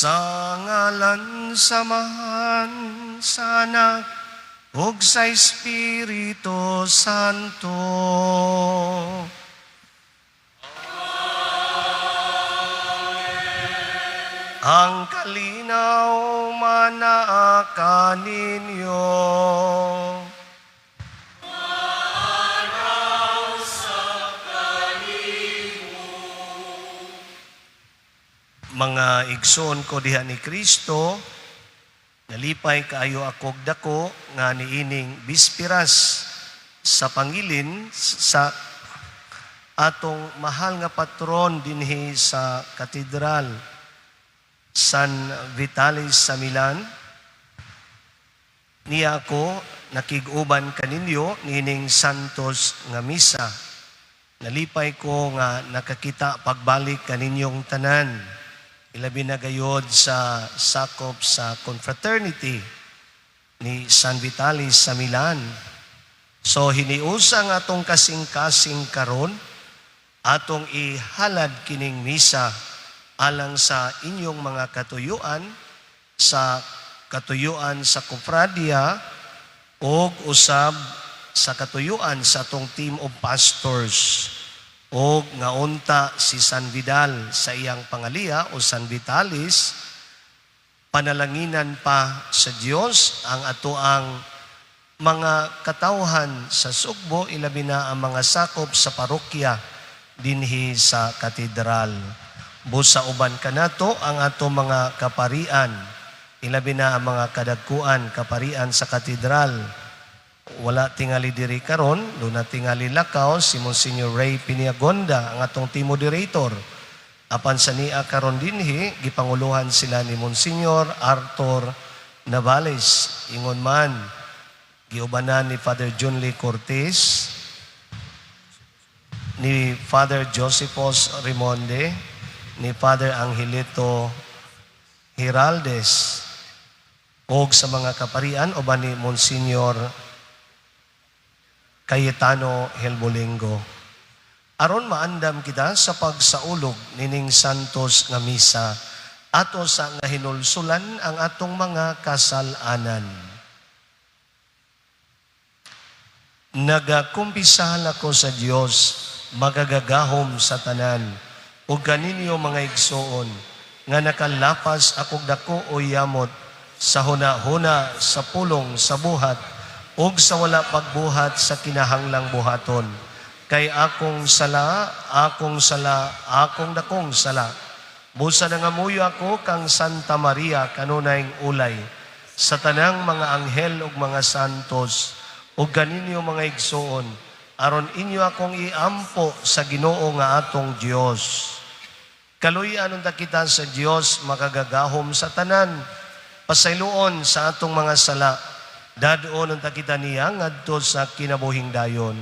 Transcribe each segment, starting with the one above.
Sa ngalan sa Amahan, sa Anak, ug sa Espiritu Santo. Ang kalinaw manaa kaninyo. Mga igsoon ko diha ni Kristo, nalipay kaayo akog dako nga niining bispiras sa pangilin sa atong mahal nga patron dinhi sa Katedral San Vitalis sa Milan. Niya ako nakig-uban kaninyo niining Santos nga misa. Nalipay ko nga nakakita pagbalik kaninyong tanan. Ilabi na gayod sa sakop sa confraternity ni San Vitalis sa Milan. So hiniusa nga atong kasing-kasing karon, atong ihalad kining misa alang sa inyong mga katuyuan, sa katuyuan sa kofradia o usab sa katuyuan sa atong team of pastors, o nga unta si San Vidal sa iyang pangaliya o San Vitalis, panalanginan pa sa Dios ang atoang mga katawhan sa Sugbo, ilabi na ang mga sakop sa parokya dinhi sa katedral. Busa uban kanato ang ato mga kaparian, ilabi na ang mga kadagkuan kaparian sa katedral. Wala tingali diri karon, duna tingali lakaw si Monsignor Ray Piniagonda, ang atong team moderator. Apan sa niya karon dinhi, gipanguluhan sila ni Monsignor Arthur Navales. Ingon man, giubanan ni Father John Lee Cortez, ni Father Josephos Rimonde, ni Father Angelito Giraldes, og sa mga kaparian uban ni Monsignor Cayetano Helbolingo. Aron maandam kita sa pagsaulog nining Santos nga misa, ato sa nga hinulsulan ang atong mga kasalanan. Nagakumpisal ako sa Dios, magagagahom sa tanan, ug kaninyo mga igsoon, nga nakalapas akog dako o yamot, sa huna-huna, sa pulong, sa buhat, ug sa wala pagbuhat sa kinahanglang buhaton. Kay akong sala, akong sala, akong dakong sala. Busa nangamuyo ako kang Santa Maria kanunayng ulay, sa tanang mga anghel ug mga santos, ug kaninyo mga igsoon, aron inyo akong iampo sa Ginoo nga atong Dios. Kaluy-an unta kita sa Dios makagagahom sa tanan, pasayloon sa atong mga sala, dad-on unta kita niya ngadto sa kinabuhing dayon.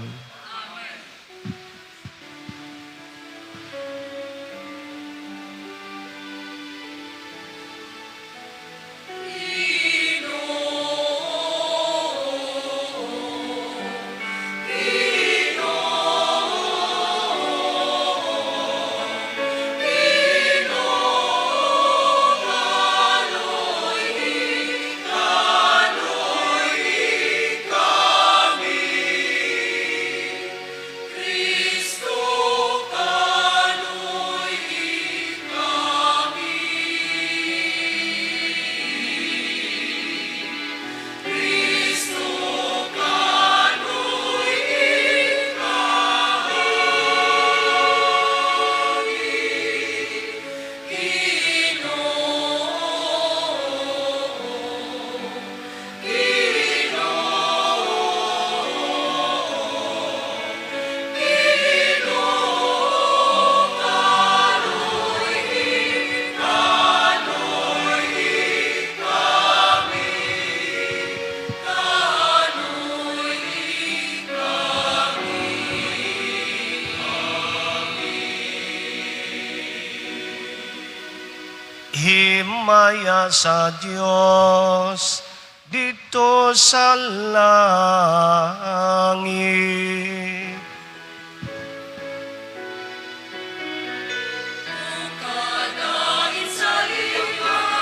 Himaya sa Dios dito sa langit. Kadain sa iya.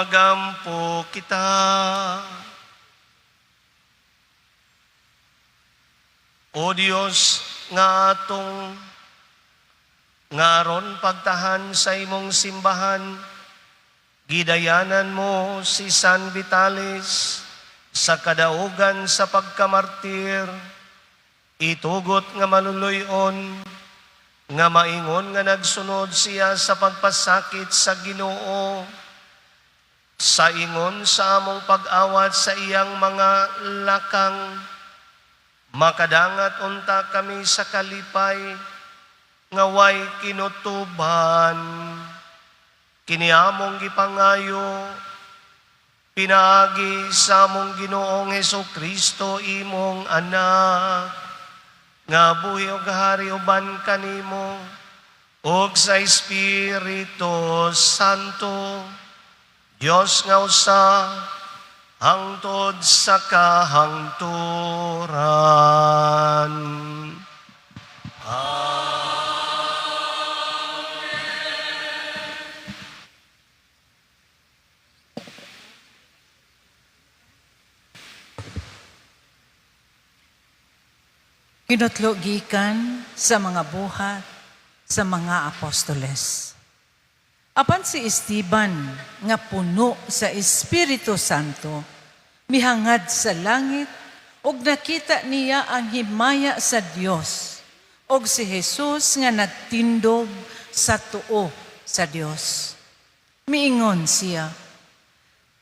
Magampo kita. O Dios, nga atong nga aron pagtahan sa imong simbahan, gidayanan mo si San Vitalis sa kadaugan sa pagkamartir, itugot nga maluluyon, nga maingon nga nagsunod siya sa pagpasakit sa Ginoo, sa ingon sa among pag-awat sa iyang mga lakang, makadangat unta kami sa kalipay, nga way kinutuban. Kini among gipangayo, pinaagi sa among Ginoong Heso Kristo, imong anak, nga buhi og hari uban kanimo, ug sa Espiritu Santo, Dios nga usa, hangtod sa kahangturan. Amen. Kinutlo gikan sa mga buhat sa mga apostoles. Apan si Esteban nga puno sa Espiritu Santo, mihangad sa langit ug nakita niya ang himaya sa Dios ug si Jesus nga nagtindog sa tuo sa Dios. Miingon siya,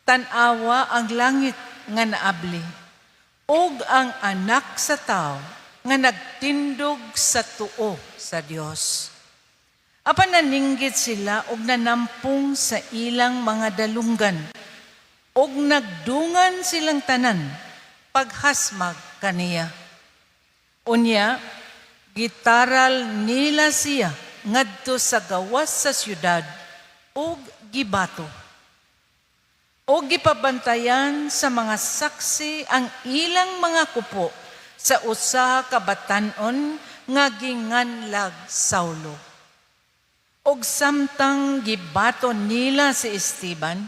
"Tan-awa ang langit nga naabli ug ang anak sa tao nga nagtindog sa tuo sa Dios." Apan naninggit sila og nanampong sa ilang mga dalunggan og nagdungan silang tanan paghasmag kaniya. Unya gitaral nila siya ngadto sa gawas sa syudad ug gibato. O gipabantayan sa mga saksi ang ilang mga kupo sa usa ka batan-on nga ginganlag Saulo. Og samtang gibato nila si Esteban,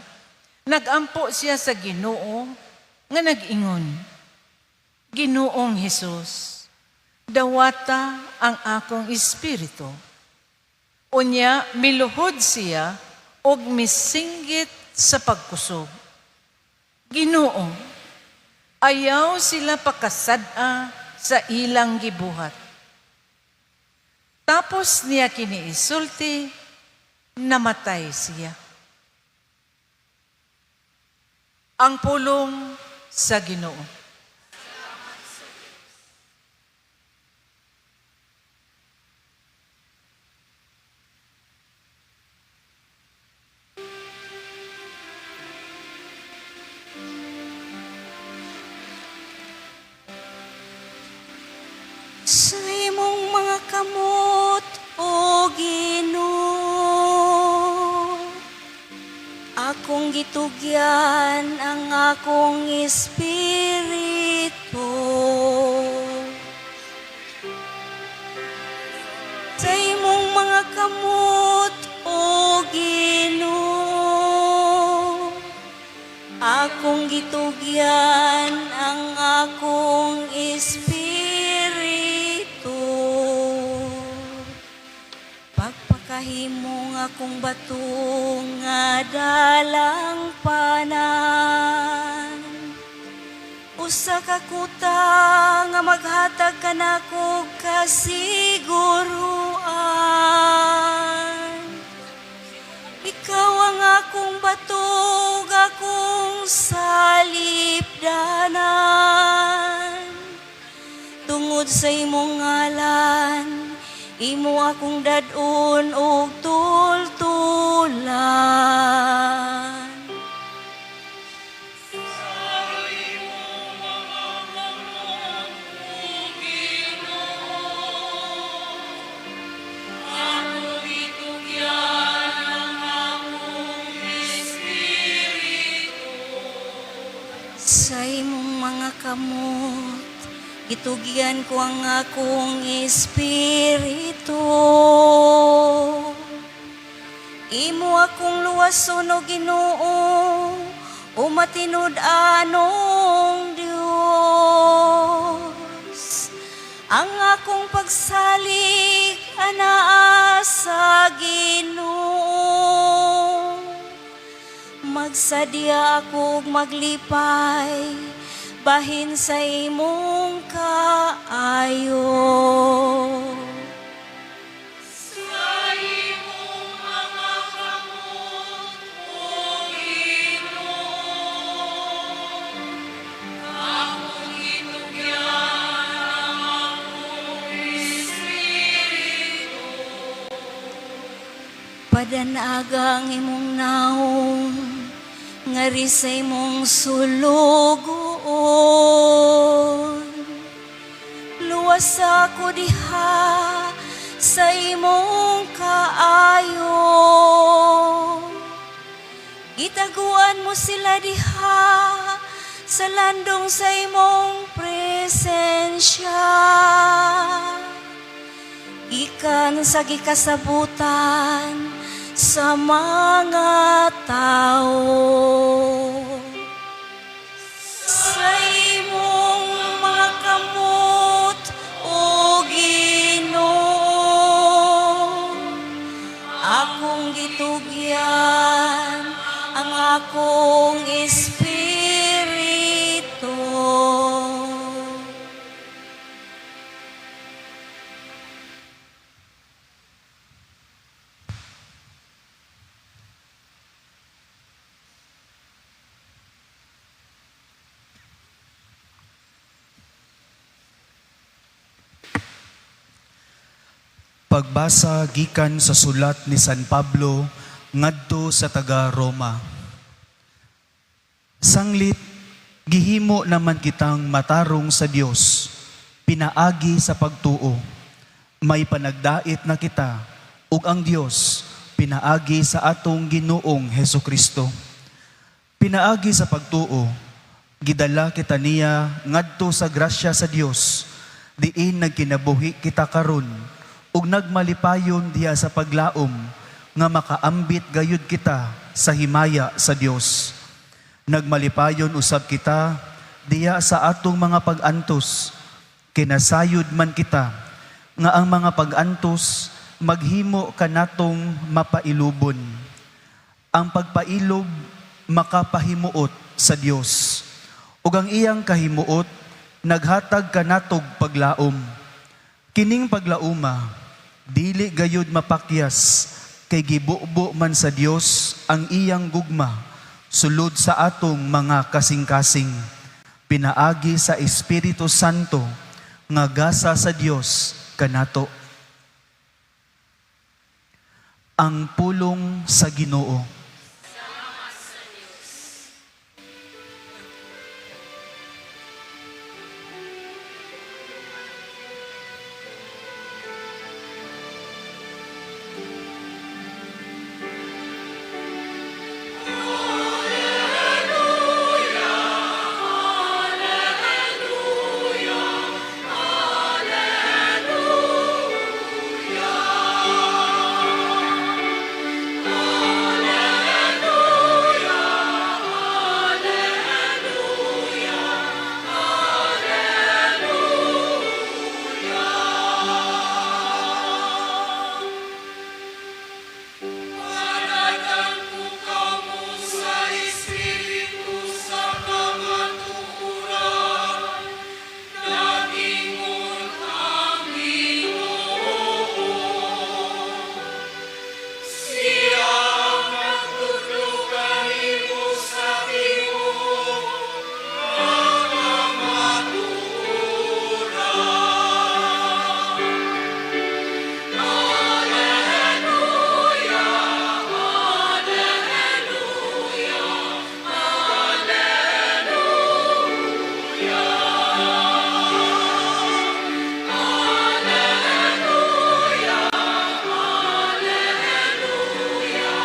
nagampo siya sa Ginoo nga nag-ingon, "Ginoong Hesus, dawata ang akong espiritu." Unya miluhod siya og misinggit sa pagkusog, "Ginoo, ayaw sila pakasad-a sa ilang gibuhat." Tapos niya kini isulti, namatay siya. Ang pulong sa Ginoo. Sa imong mga kamot, O Ginoo, akong gitugyan ang akong espiritu. Sa imong mga kamot, O Ginoo, akong gitugyan ang akong espiritu. Pagpakahimo nga akong bato nga dalangpanan, usa ka kuta nga maghatag kanako kasiguruan. Ikaw ang akong bato, akong salipdanan. Tungod sa imong ngalan, imo akong dad-on og tultulan. Sa imong mga kamot, gitugyan ko ang akong espiritu. Imo akong luwason, o Ginoo, o matinud-anong Dios. Ang akong pagsalig anaa sa Ginoo. Magsadya ako ug maglipay bahin sa imong kaayo. Sa imong mga kamot, O Ginoo, akong gitugyan ang akong espiritu. Padanaga ang imong naong ngari sa imong sulugoon. Luwas ako diha sa imong kaayo. Gitaguan mo sila diha sa landong sa imong presensya. Gikan sa gikasabutan sa mga tao. Sa imong mga kamot, O Ginoo, akong gitugyan ang akong espiritu. Pagbasa gikan sa sulat ni San Pablo ngadto sa taga Roma. Sanglit gihimo naman kitang matarong sa Dios pinaagi sa pagtuo. May panagdait na kita ug ang Dios pinaagi sa atong Ginoong Hesukristo. Pinaagi sa pagtuo, gidala kita niya ngadto sa grasya sa Dios, diin nagkinabuhi kita karon ug nagmalipayon diha sa paglaom nga makaambit gayud kita sa himaya sa Dios. Nagmalipayon usab kita diha sa atong mga pag-antos, kinasayod man kita nga ang mga pag-antos maghimo kanatong mapailubon. Ang pagpailob makapahimuot sa Dios, ug ang iyang kahimuot naghatag kanatog paglaom. Kining paglauma dili gayud mapakyas kay gibubo man sa Dios ang iyang gugma sulod sa atong mga kasing-kasing pinaagi sa Espiritu Santo nga gasa sa Dios kanato. Ang pulong sa Ginoo. Panatan ko kamo sa Espiritu sa kamatuoran, nagingon ang Ginoo. Siya ang nagtudlo kanimo sa tibuok nga kamatuoran. Alleluia, Alleluia, Alleluia. Alleluia, Alleluia,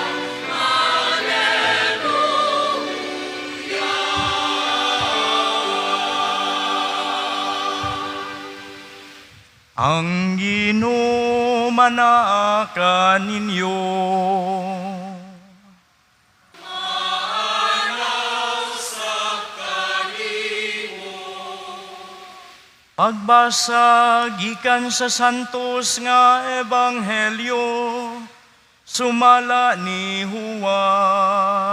Alleluia. Ang Ginoo manaa kaninyo. Pagbasa gikan sa Santos nga Ebanghelyo sumala ni Juan.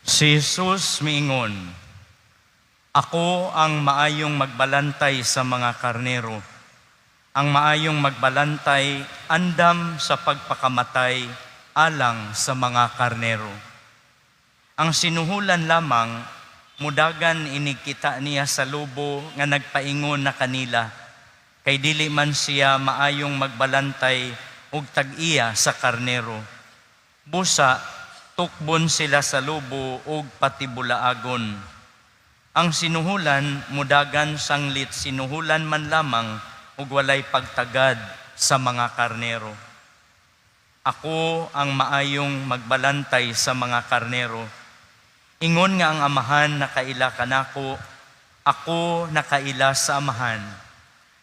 Si Jesus miingon, "Ako ang maayong magbalantay sa mga karnero. Ang maayong magbalantay andam sa pagpakamatay alang sa mga karnero. Ang sinuhulan lamang mudagan inig kita niya sa lobo nga nagpaingon na kanila, kay dili man siya maayong magbalantay ug tag-iya sa karnero. Busa tukbon sila sa lobo ug patibulaagon. Ang sinuhulan mudagan sanglit sinuhulan man lamang ug walay pagtagad sa mga karnero. Ako ang maayong magbalantay sa mga karnero. Ingon nga ang Amahan nakaila kanako, ako nakaila sa Amahan.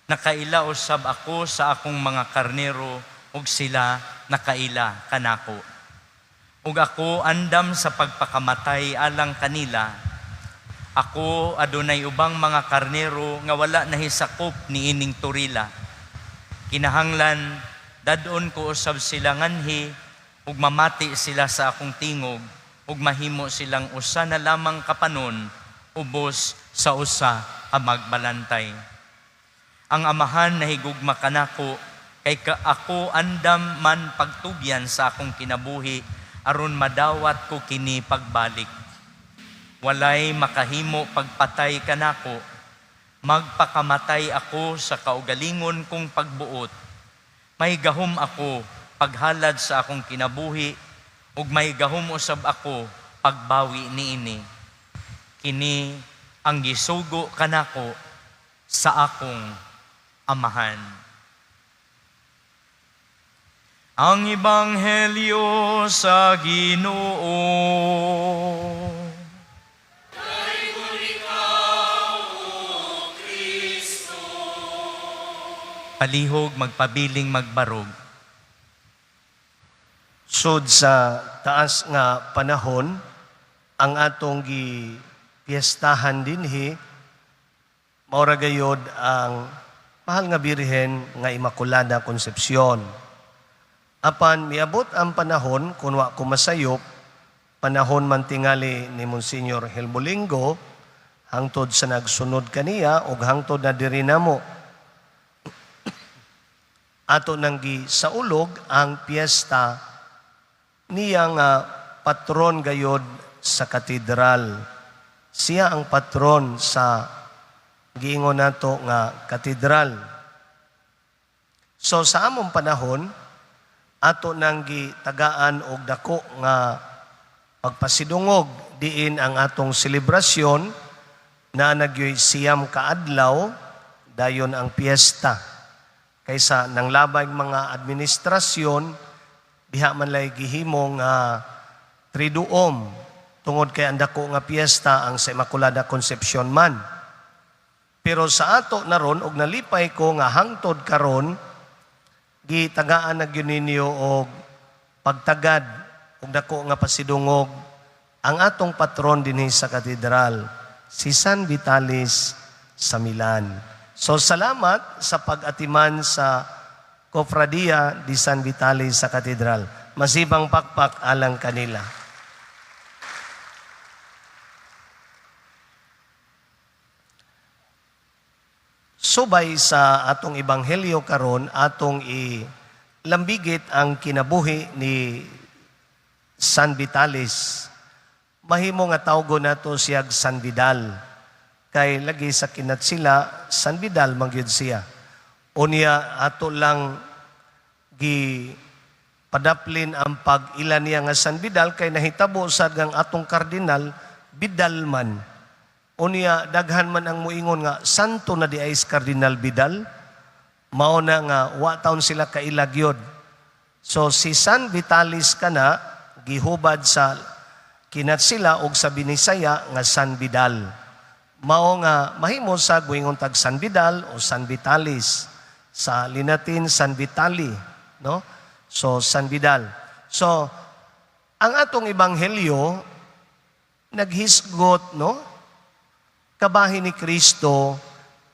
Nakaila usab ako sa akong mga karnero ug sila nakaila kanako. Ug ako andam sa pagpakamatay alang kanila. Ako adunay ubang mga karnero nga wala nahisakop niining turila. Kinahanglan dad-on ko usab sila nganhi ug mamati sila sa akong tingog ug mahimo silang usa na lamang kapanon ubos sa usa ka magbalantay. Ang Amahan nahigugma kanako kay ka ako andam man pagtugyan sa akong kinabuhi aron madawat ko kini pagbalik. Walay makahimo pagpatay kanako, magpakamatay ako sa kaugalingon kong pagbuot. May gahom ako paghalad sa akong kinabuhi ug may gahom usab ako pagbawi niini. Kini ang gisugo kanako sa akong Amahan." Ang Ebanghelyo sa Ginoo. Palihog magpabiling magbarog. Sud sa taas nga panahon, ang atong gipiestahan dinhi maura gayod ang mahal nga Birhen nga Immaculada Concepcion. Apan miabot ang panahon, kun wa ko masayop, panahon man tingali ni Monsignor Helbolingo, hangtod sa nagsunod kaniya ug hangtod na diri namo, ato nang gisaulog ang piyesta niya nga patron gayod sa katedral. Siya ang patron sa giingon nato nga katedral. So sa among panahon, ato nang gitagaan og dako nga pagpasidungog diin ang atong selebrasyon na nagyoy 9 ka adlaw dayon ang piyesta. Kaysa nang labay mga administrasyon, diha man lay gihimo nga triduom tungod kay ang dako nga piyesta ang sa Immaculada Concepcion man. Pero sa ato naron og nalipay ko nga hangtod karon gitagaan na gyud ninyo og pagtagad og dako nga pasidungog ang atong patron dinhi sa katedral, si San Vitalis sa Milan. So salamat sa pag-atiman sa Cofradia di San Vitalis sa katedral. Masibang pakpak alang kanila. Subay sa atong ebanghelyo karon, atong ilambigit ang kinabuhi ni San Vitalis. Mahimo nga tawgon nato siyag San Vidal. Kay lagi sa kinat sila, San Vidal man gyud siya. Unya ato lang gi padaplin ang pag-ila niya nga San Vidal kay nahitabo sad ang atong kardinal Vidal man. Unya daghan man ang muingon nga santo na di ay si Kardinal Vidal. Mao na nga wa taon sila kaila gyud. So si San Vitalis kana gihubad sa kinatsila og sa Binisaya nga San Vidal. Mao nga mahimo sa guingon tag San Vidal o San Vitalis, sa Linatin San Vitali, no? So San Vidal. So ang atong ebanghelyo naghisgot, no, kabahin ni Kristo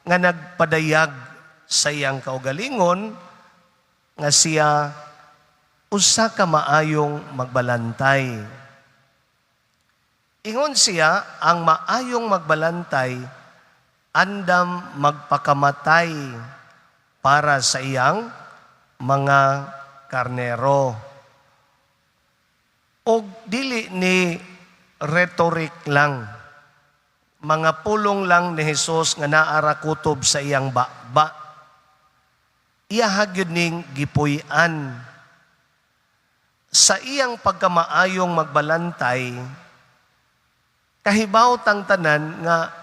nga nagpadayag sa iyang kaugalingon nga siya usa ka maayong magbalantay. Ingon siya, ang maayong magbalantay andam magpakamatay para sa iyang mga karnero. Og dili ni rhetoric lang. Mga pulong lang ni Jesus nga naara kutob sa iyang baba. Iyaha gyud ning gipuy-an. Sa iyang pagkamaayong magbalantay, kahibaw tang tanan nga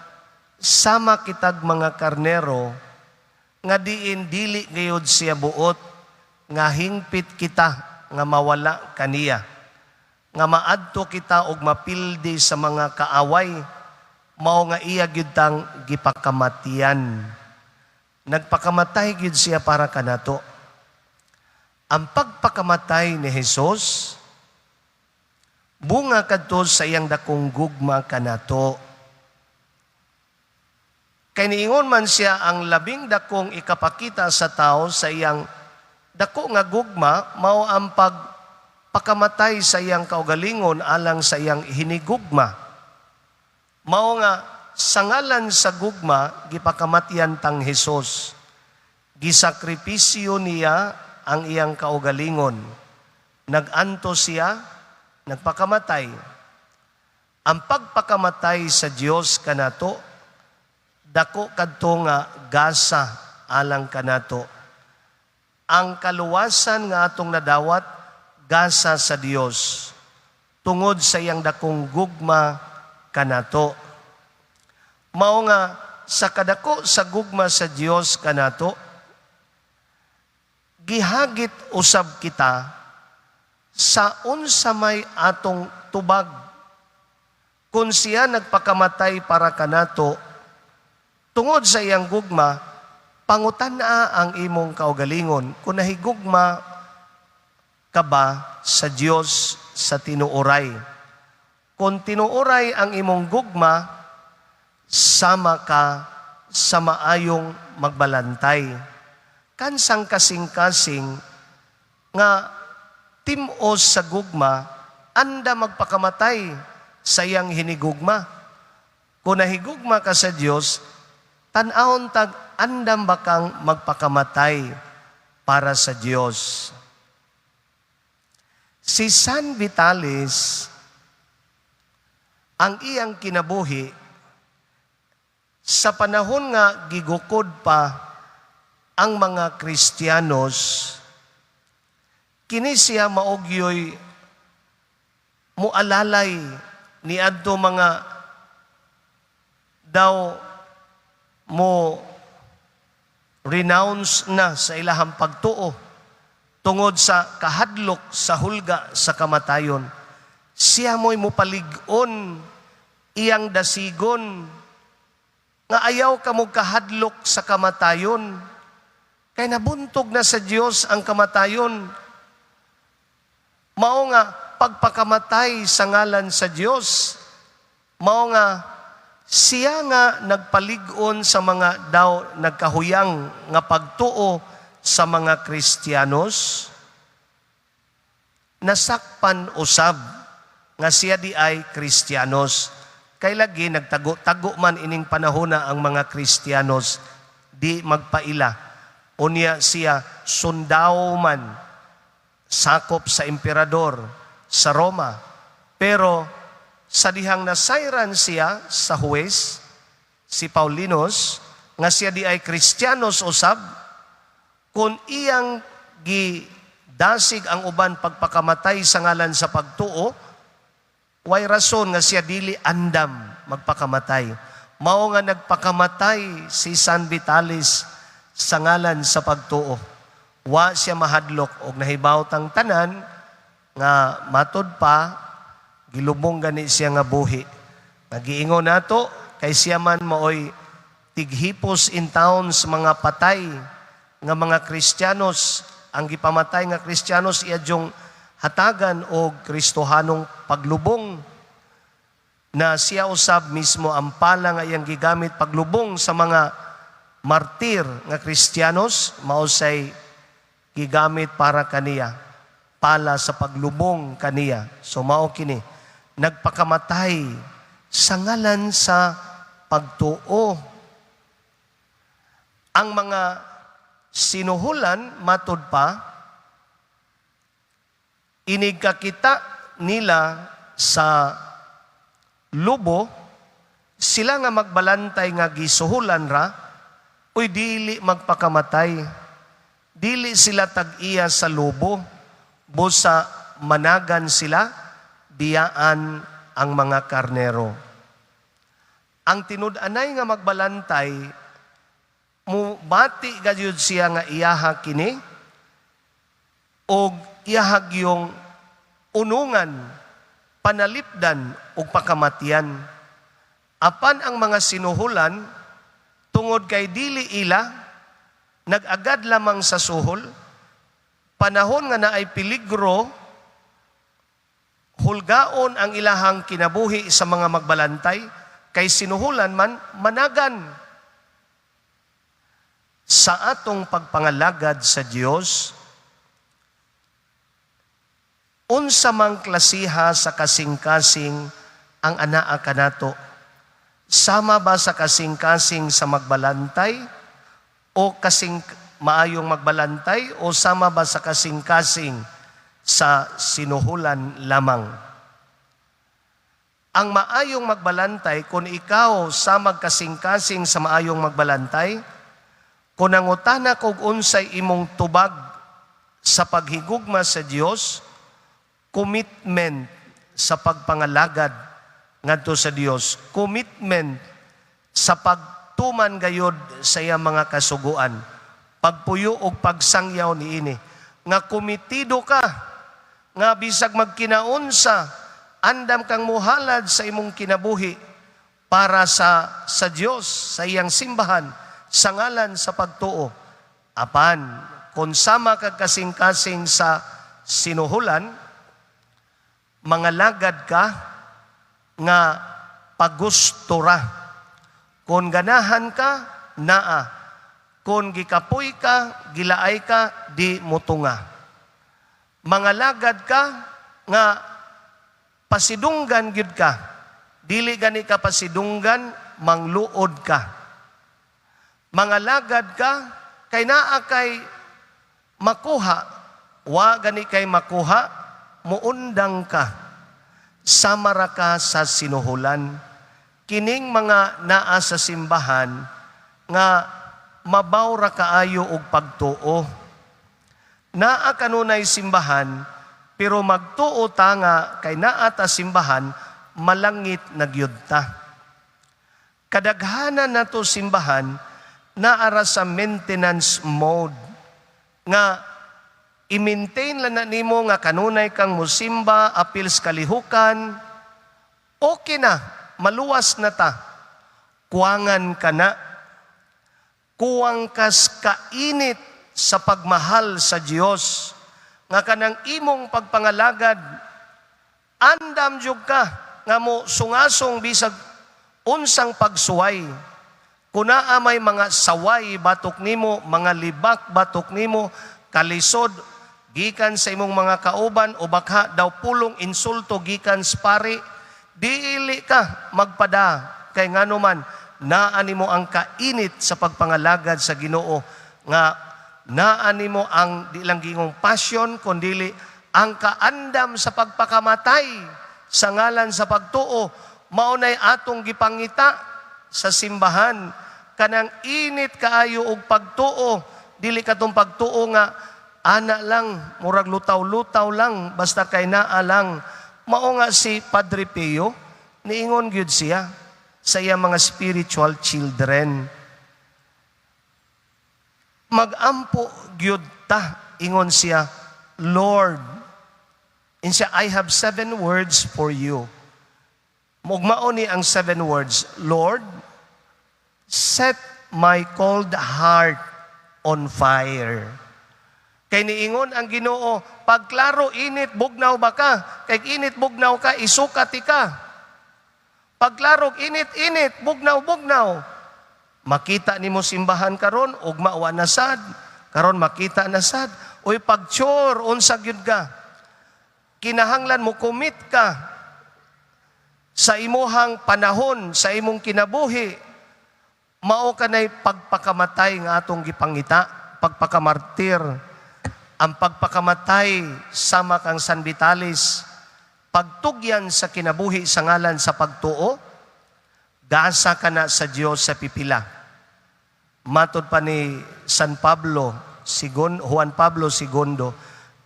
sama kitag mga karnero nga diin dili gayud siya buot nga hingpit kita nga mawala kaniya, nga maadto kita og mapildi sa mga kaaway. Mao nga iya gyud tang gipakamatian. Nagpakamatay gyud siya para kanato. Ang pagpakamatay ni Jesus bunga kadto sa iyang dakong gugma kanato. Kay niingon man siya, ang labing dakong ikapakita sa tao sa iyang dako nga gugma mao ang pagpakamatay sa iyang kaugalingon alang sa iyang hinigugma. Mao nga sa ngalan sa gugma gipakamatyan tang Hesus. Gisakripisyo niya ang iyang kaugalingon. Nag-anto siya, nagpakamatay. Ang pagpakamatay sa Dios kanato, dako kadto nga gasa alang kanato. Ang kaluwasan nga atong nadawat, gasa sa Dios tungod sa iyang dakong gugma kanato. Mao nga sa kadako sa gugma sa Dios kanato, gihagit usab kita sa unsa may atong tubag. Kung siya nagpakamatay para kanato tungod sa iyang gugma, pangutan-a ang imong kaugalingon kung nahigugma ka ba sa Dios sa tinuoray. Kung tinuoray ang imong gugma, sama ka sa maayong magbalantay. Kansang kasing-kasing nga tim-os sa gugma, anda magpakamatay sa iyang hinigugma. Kung nahigugma ka sa Dios, tan-awon tag andam ba kang magpakamatay para sa Dios. Si San Vitalis, ang iyang kinabuhi, sa panahon nga gigukod pa ang mga Kristiyanos, kini siya mao gyoy mualalay niadto mga daw mo renounce na sa ilahang pagtuo tungod sa kahadlok sa hulga sa kamatayon. Siya mo'y mupalig-on, iyang dasigon, nga ayaw ka mo kahadlok sa kamatayon. Kay nabuntog na sa Dios ang kamatayon. Mao nga pagpakamatay sa ngalan sa Dios, mao nga siya nga nagpalig-on sa mga daw nagkahuyang nga pagtuo sa mga Kristiyanos, nasakpan usab nga siya di ay Kristiyanos. Kay lagi nagtago-tago man ining panahona ang mga Kristiyanos, di magpaila. Unya siya sundao man, sakop sa emperador sa Roma. Pero sa dihang nasayran siya sa huwes, si Paulinus, nga siya di ay Kristiyanos usab, kung iyang gidasig ang uban pagpakamatay sa ngalan sa pagtuo, way rason nga siya dili andam magpakamatay. Mao nga nagpakamatay si San Vitalis sa ngalan sa pagtuo. Wa siya mahadlok og nahibaw tang tanan nga matod pa gilubong gani siya nga buhi. Nagiingon nato kay siya man maoy tighipos in town sa mga patay nga mga Kristiyanos. Ang gipamatay nga Kristiyanos, iya yung hatagan og Kristohanong paglubong, na siya usab mismo ang pala nga iyang gigamit paglubong sa mga martir nga Kristiyanos, mao say gigamit para kaniya, pala sa paglubong kaniya. So mao kini, nagpakamatay sa ngalan sa pagtuo. Ang mga sinuhulan, matud pa, inigkakita nila sa lobo, sila nga magbalantay nga gisuhulan ra, uy, dili magpakamatay. Dili sila tag-iya sa lobo, busa managan sila, biyaan ang mga karnero. Ang tinud-anay nga magbalantay, mubati gayud siya nga iyaha kini og iyahag yung unungan, panalipdan ug pakamatian. Apan ang mga sinuhulan, tungod kay dili ila, nag-agad lamang sa suhol, panahon nga naay peligro, hulgaon ang ilahang kinabuhi sa mga magbalantay, kay sinuhulan man, managan. Sa atong pagpangalagad sa Dios, unsa mang klasiha sa kasing-kasing ang anaa kanato? Sama ba sa kasing-kasing sa magbalantay o kasing maayong magbalantay o sama ba sa kasing-kasing sa sinuhulan lamang? Ang maayong magbalantay, kung ikaw sa magkasing-kasing sa maayong magbalantay, kung nangutana kog unsay imong tubag sa paghigugma sa Dios, commitment sa pagpangalagad ngadto sa Dios, commitment sa pagtuman gayod sa iyang mga kasuguan, pagpuyo og pagsangyaw niini, nga komitido ka, nga bisag magkinaunsa, andam kang muhalad sa imong kinabuhi para sa Dios, sa iyang simbahan, sa ngalan sa pagtuo. Apan kung sama kag kasing-kasing sa sinuhulan, mangalagad ka nga pagustura. Kung ganahan ka, naa. Kung gikapoy ka, gilaay ka, di mutunga. Mangalagad ka nga pasidunggan gyud ka. Dili gani ka pasidunggan, mangluod ka. Mangalagad ka kay naa kay makuha, wa gani kay makuha, muundang ka. Sama ra ka sa sinuhulan. Kining mga naa sa simbahan nga mabaw ra kaayo og pagtuo. Naa kanunay simbahan, pero magtuo ta nga kay naa ta simbahan, malangit na gyud ta. Kadaghanan nato simbahan, naa ra sa maintenance mode nga i-maintain lang na nimo nga kanunay kang musimba, apil sa kalihukan, okay na, maluwas na ta. Kuwangan ka na. Kuwang kas kainit sa pagmahal sa Dios nga kanang imong pagpangalagad, andam jud ka nga mo sungasong bisag unsang pagsuway. Kung naa may mga saway batok nimo, mga libak batok nimo, kalisod gikan sa imong mga kauban o baka daw pulong insulto gikan sa pari, dili ka magpada, kay ngano man naa nimo ang kainit sa pagpangalagad sa Ginoo, nga naa nimo ang di lang gingong passion kundili ang kaandam sa pagpakamatay sa ngalan sa pagtuo. Mao nay atong gipangita sa simbahan, kanang init kaayo og pagtuo, dili katong pagtuo nga ana lang, murag lutaw-lutaw lang, basta kay naa lang. Mao nga si Padre Pio, niingon gyud siya sa iyang mga spiritual children, magampo gyud. ta. Ingon siya, "Lord," ingon siya, "I have seven words for you." Mugmao ni ang seven words, "Lord, set my cold heart on fire." Kay niingon ang Ginoo, pagklaro init bugnaw ba ka? Kay init bugnaw ka, isukat ka. Pagklaro init init, bugnaw bugnaw. Makita nimo simbahan karon, ugma wa na sad. Karon makita na sad. Uy, pagchor, unsa gyud ka? Kinahanglan mo commit ka sa imuhang panahon, sa imong kinabuhi, mao kanay pagpakamatay nga atong gipangita, pagpakamartir. Ang pagpakamatay sama kang San Vitalis, pagtugyan sa kinabuhi sa ngalan sa pagtuo, gasa ka na sa Dios sa pipila. Matod pa ni San Pablo, Sigon, Juan Pablo II,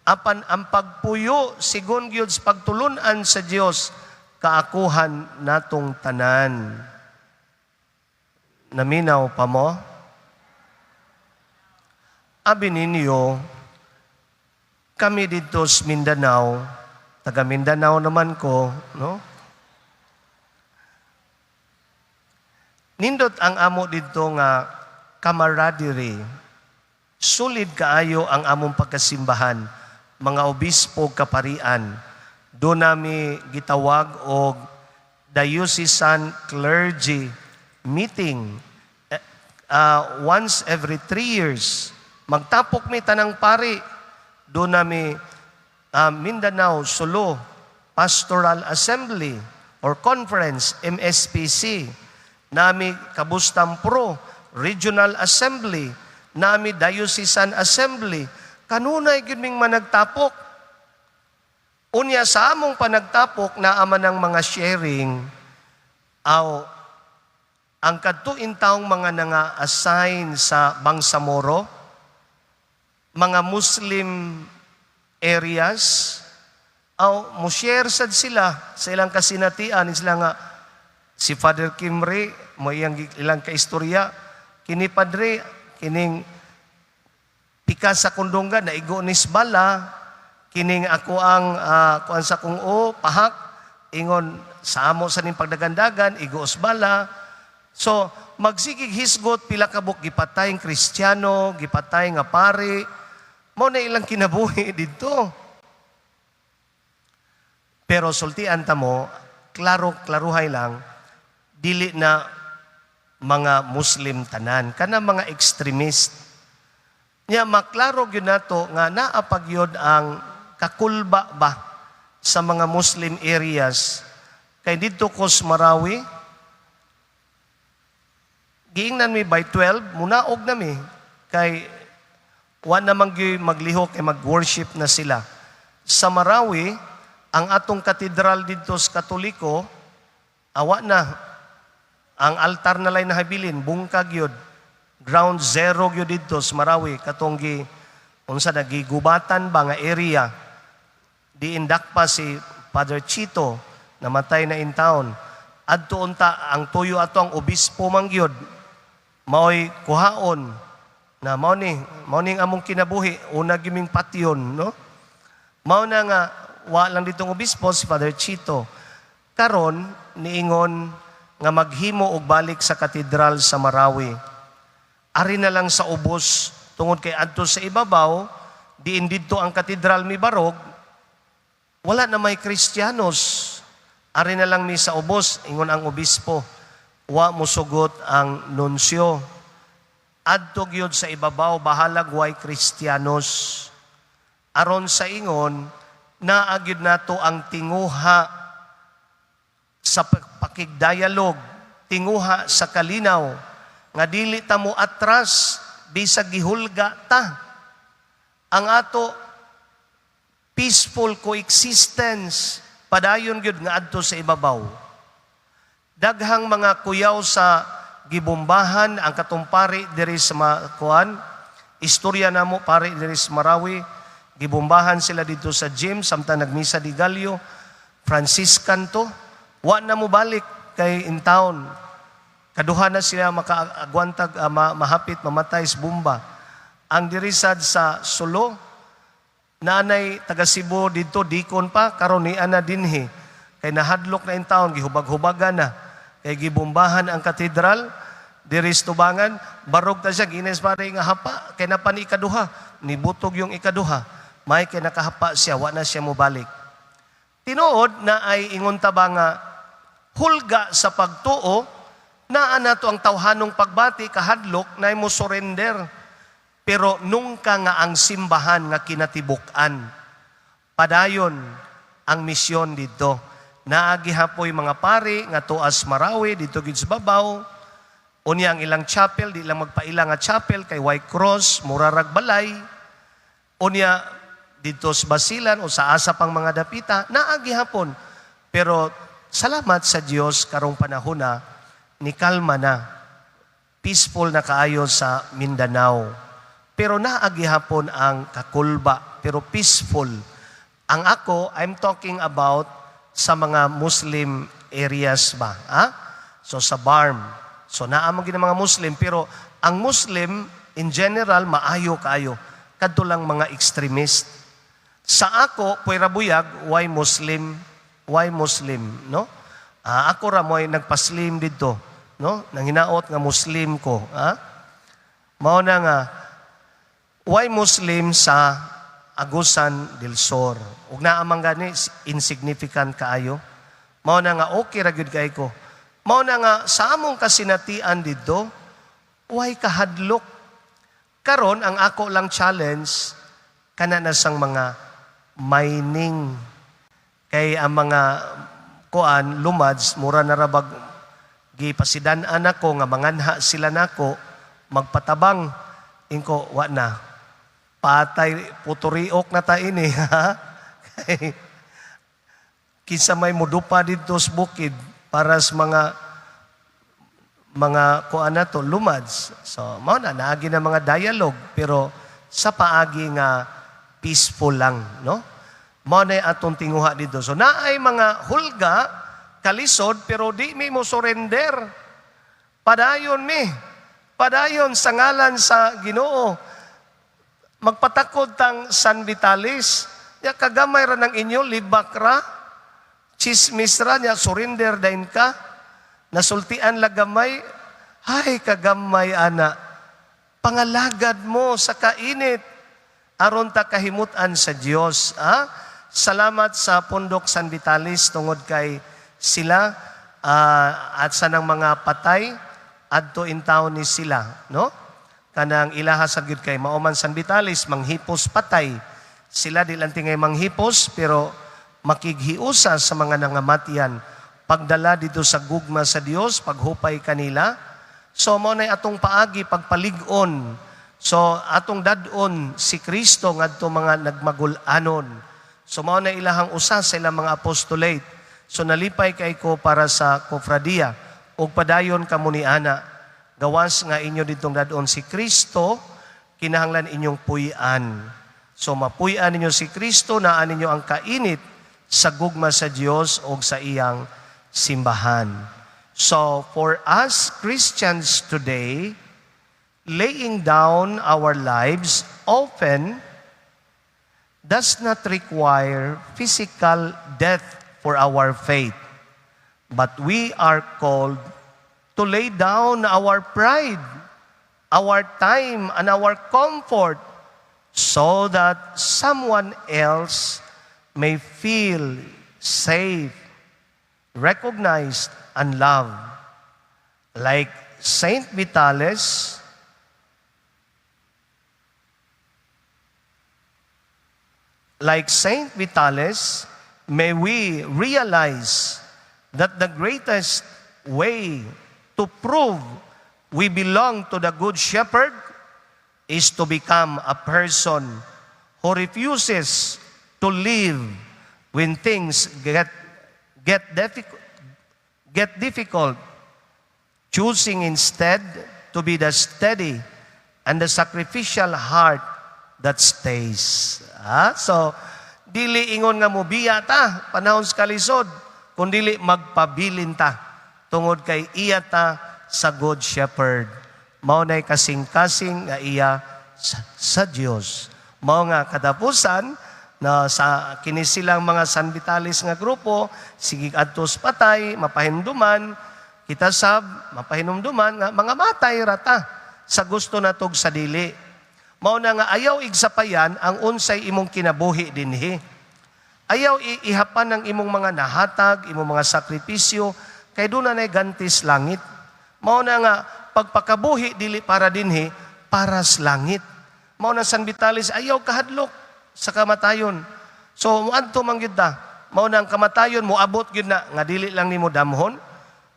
apan ang pagpuyo sigon gyud sa pagtulunan sa Dios, kaakuhan natong tanan. Naminaw pa mo? Abi ninyo, kami dito sa Mindanao, taga Mindanao naman ko, no? Nindot ang amo dito nga camaraderie. Solid kaayo ang among pagkasimbahan, mga obispo kaparian. Doon nami gitawag og diocesan clergy meeting once every 3 years. Magtapok mi tanang pari. Doon nami Mindanao Sulu Pastoral Assembly or Conference, MSPC. Nami Kabustam Pro Regional Assembly, nami Diocesan Assembly. Kanunay gyud ming managtapok. Unya sa among panagtapok naa man ang mga sharing aw ang kadto intawong mga nanga-assign sa Bangsamoro, mga Muslim areas, aw mo share sad sila sa ilang kasinatian. Sila nga si Father Kimri mo iyang ilang kaistorya kini, "Padre, kining pika sa kundunggan naigo nis bala kining ako ang kuan sa kong o pahak," ingon sa amo sa ning pagdagandagan igo bala. So magsigig hisgot pila ka buok gipatay ang Kristiyano, gipatay nga pari. Mo na ilang kinabuhi didto. Pero sultian ta mo, klaro klaruhay lang, dili na mga Muslim tanan, kana mga extremist. Nya maklaro gyud nato nga naa pa gyud ang kakulba ba sa mga Muslim areas. Kay didto ko sa Marawi, giingnan mi by 12, munaog na mi. Kay wa namang gyud maglihok kay mag-worship na sila. Sa Marawi, ang atong katedral didto sa Katoliko, awa na. Ang altar na lay nahabilin, bungkag yun. Ground zero gyud didto sa Marawi, katong gi unsa na gigubatan ba nga area. Diindak pa si Father Chito, namatay na in town. Adto unta ang tuyo ato ang obispo man gyud. Maoy kuhaon na mao ni ang among kinabuhi, una giming patyon, no? Mao na nga wa lang ditong obispo si Father Chito. Karon niingon nga maghimo og balik sa katedral sa Marawi. Ari na lang sa ubos tungod kay adto sa ibabaw diin didto ang katedral mibarog, wala na may Kristiyanos. Ari na lang mi sa ubos, ingon ang obispo. Wa musugot ang nunsyo. Adto gyud sa ibabaw, bahalag way Kristiyanos. Aron sa ingon, naa gyud nato ang tinguha sa pakigdialog, tinguha sa kalinaw, nga dili ta mo atras bisag gihulga ta. Ang ato peaceful coexistence padayon gyud nga adto sa ibabaw. Daghang mga kuyaw sa gibombahan ang katong pari diri sa kuan, istorya namo pari diri sa Marawi, gibombahan sila dito sa gym samtang nagmisa di Gallo, Franciscan to, wa na mo balik kay in town. Kaduha na sila makaagwantag mahapit mamatay sa bomba. Ang diri sad sa Sulu, naanay taga Cebu didto, deacon pa karon ni ana dinhi kay nahadlok na intawon, gihubag-hubagan na kay gibombahan ang katedral diri sa tubangan. Barog ta siya gines pare nga hapa kay napan ikaduha, nibutog yung ikaduha, may kay nakahapa siya, wa na siya mobalik. Tinuod na ay ingon ta ba nga hulga sa pagtuo, naa nato ang tawhanong pagbati, kahadlok na mo surrender, pero nungka nga ang simbahan nga kinatibuk-an, padayon ang misyon dito. Naagi hapoy mga pari nga tuas Marawi dito gid sa babaw. Unya ang ilang chapel, di lang magpaila nga chapel kay white cross, murarag balay. Unya dito sa Basilan o sa asa pang mga dapita, naagi hapon. Pero salamat sa Dios, karong panahon na ni kalma na. Peaceful na kaayo sa Mindanao. Pero naagi hapon ang kakulba, pero peaceful. Ang ako, I'm talking about sa mga Muslim areas ba? Ha? So sa BARMM. So naa man gid ang mga Muslim, pero ang Muslim in general maayo kaayo. Kadto lang mga extremist. Sa ako, puwera buyag, why Muslim? Why Muslim, no? Ah, ako ra mo'y nagpaslim dito, no? Nang hinaot nga Muslim ko, ha? Mao na nga why Muslim sa Agusan del Sur. Ug naa man gani, insignificant kaayo. Mao na nga okay ra gyud kay ko. Mao na nga sa among kasinatian didto, why kahadlok. Karon ang ako lang challenge kana na sang mga mining, kay ang mga kuan lumads, mura na rabag gipasidan-an ako nga manganha sila nako magpatabang. Ingko, wa na, patay puturiok na ta ini, ha. Kay kinsa may mudupa didto sa bukid para sa mga kuan na to, lumads? So mao na, naagi na mga dialogue, pero sa paagi nga peaceful lang, no? Mao na atong tinguha dito. So naay mga hulga, kalisod, pero di mi mo surrender. Padayon mi, padayon sa ngalan sa Ginoo. Magpatakod tang San Vitalis ya, kagamay ra ng inyo, libak ra, chismis ra niya, surrender dayon ka. Nasultian la gamay, ay kagamay ana. Pangalagad mo sa kainit aron ta kahimutan sa Dios. Ah? Salamat sa Pundok San Vitalis tungod kay sila at sa nang mga patay adto in town ni sila, no? Kanang ilaha sa gyud kay mao man San Vitalis manghipos patay. Sila di lang tingay manghipos, pero makighiusa sa mga nangamatyan, pagdala dito sa gugma sa Dios, paghupay kanila. So mao nay atong paagi pagpalig-on. So atong dad-on si Kristo ngadto mga nagmagul-anon. So mao na ilahang usa sa ilang mga apostolate. So nalipay kay ko para sa kofradia ug padayon kamo ni ana. Gawas nga inyo ditong dad-on si Kristo, kinahanglan inyong puy-an. So mapuy-an ninyo si Kristo, naa ninyo ang kainit sa gugma sa Dios o sa iyang simbahan. So for us Christians today, laying down our lives often does not require physical death for our faith, but we are called to lay down our pride, our time, and our comfort so that someone else may feel safe, recognized, and loved. Like Saint Vitalis, like Saint Vitalis, may we realize that the greatest way to prove we belong to the Good Shepherd is to become a person who refuses to leave when things get difficult, choosing instead to be the steady and the sacrificial heart that stays. Ah, so, dili ingon nga mobiya ta panahon sa kalisod, kundili magpabilin ta tungod kay iya ta sa Good Shepherd. Mao nay kasing-kasing nga iya sa Dios. Mao nga katapusan na sa kini silang mga San Vitalis nga grupo, sige adtos patay, mapahinduman, kita sab mapahinumduman nga mga matay rata sa gusto natog sa dili. Mao na nga ayaw igsapayan ang unsay imong kinabuhi dinhi. Ayaw ihapan ang imong mga nahatag, imong mga sakripisyo, kay doon na gantis langit. Mao na nga pagpakabuhi dili para dinhi, para sa langit. Mao na San Vitalis ayaw kahadlok sa kamatayon. So muadto man gyud ta. Mao na ang kamatayon moabot gyud na nga dili lang nimo damhon,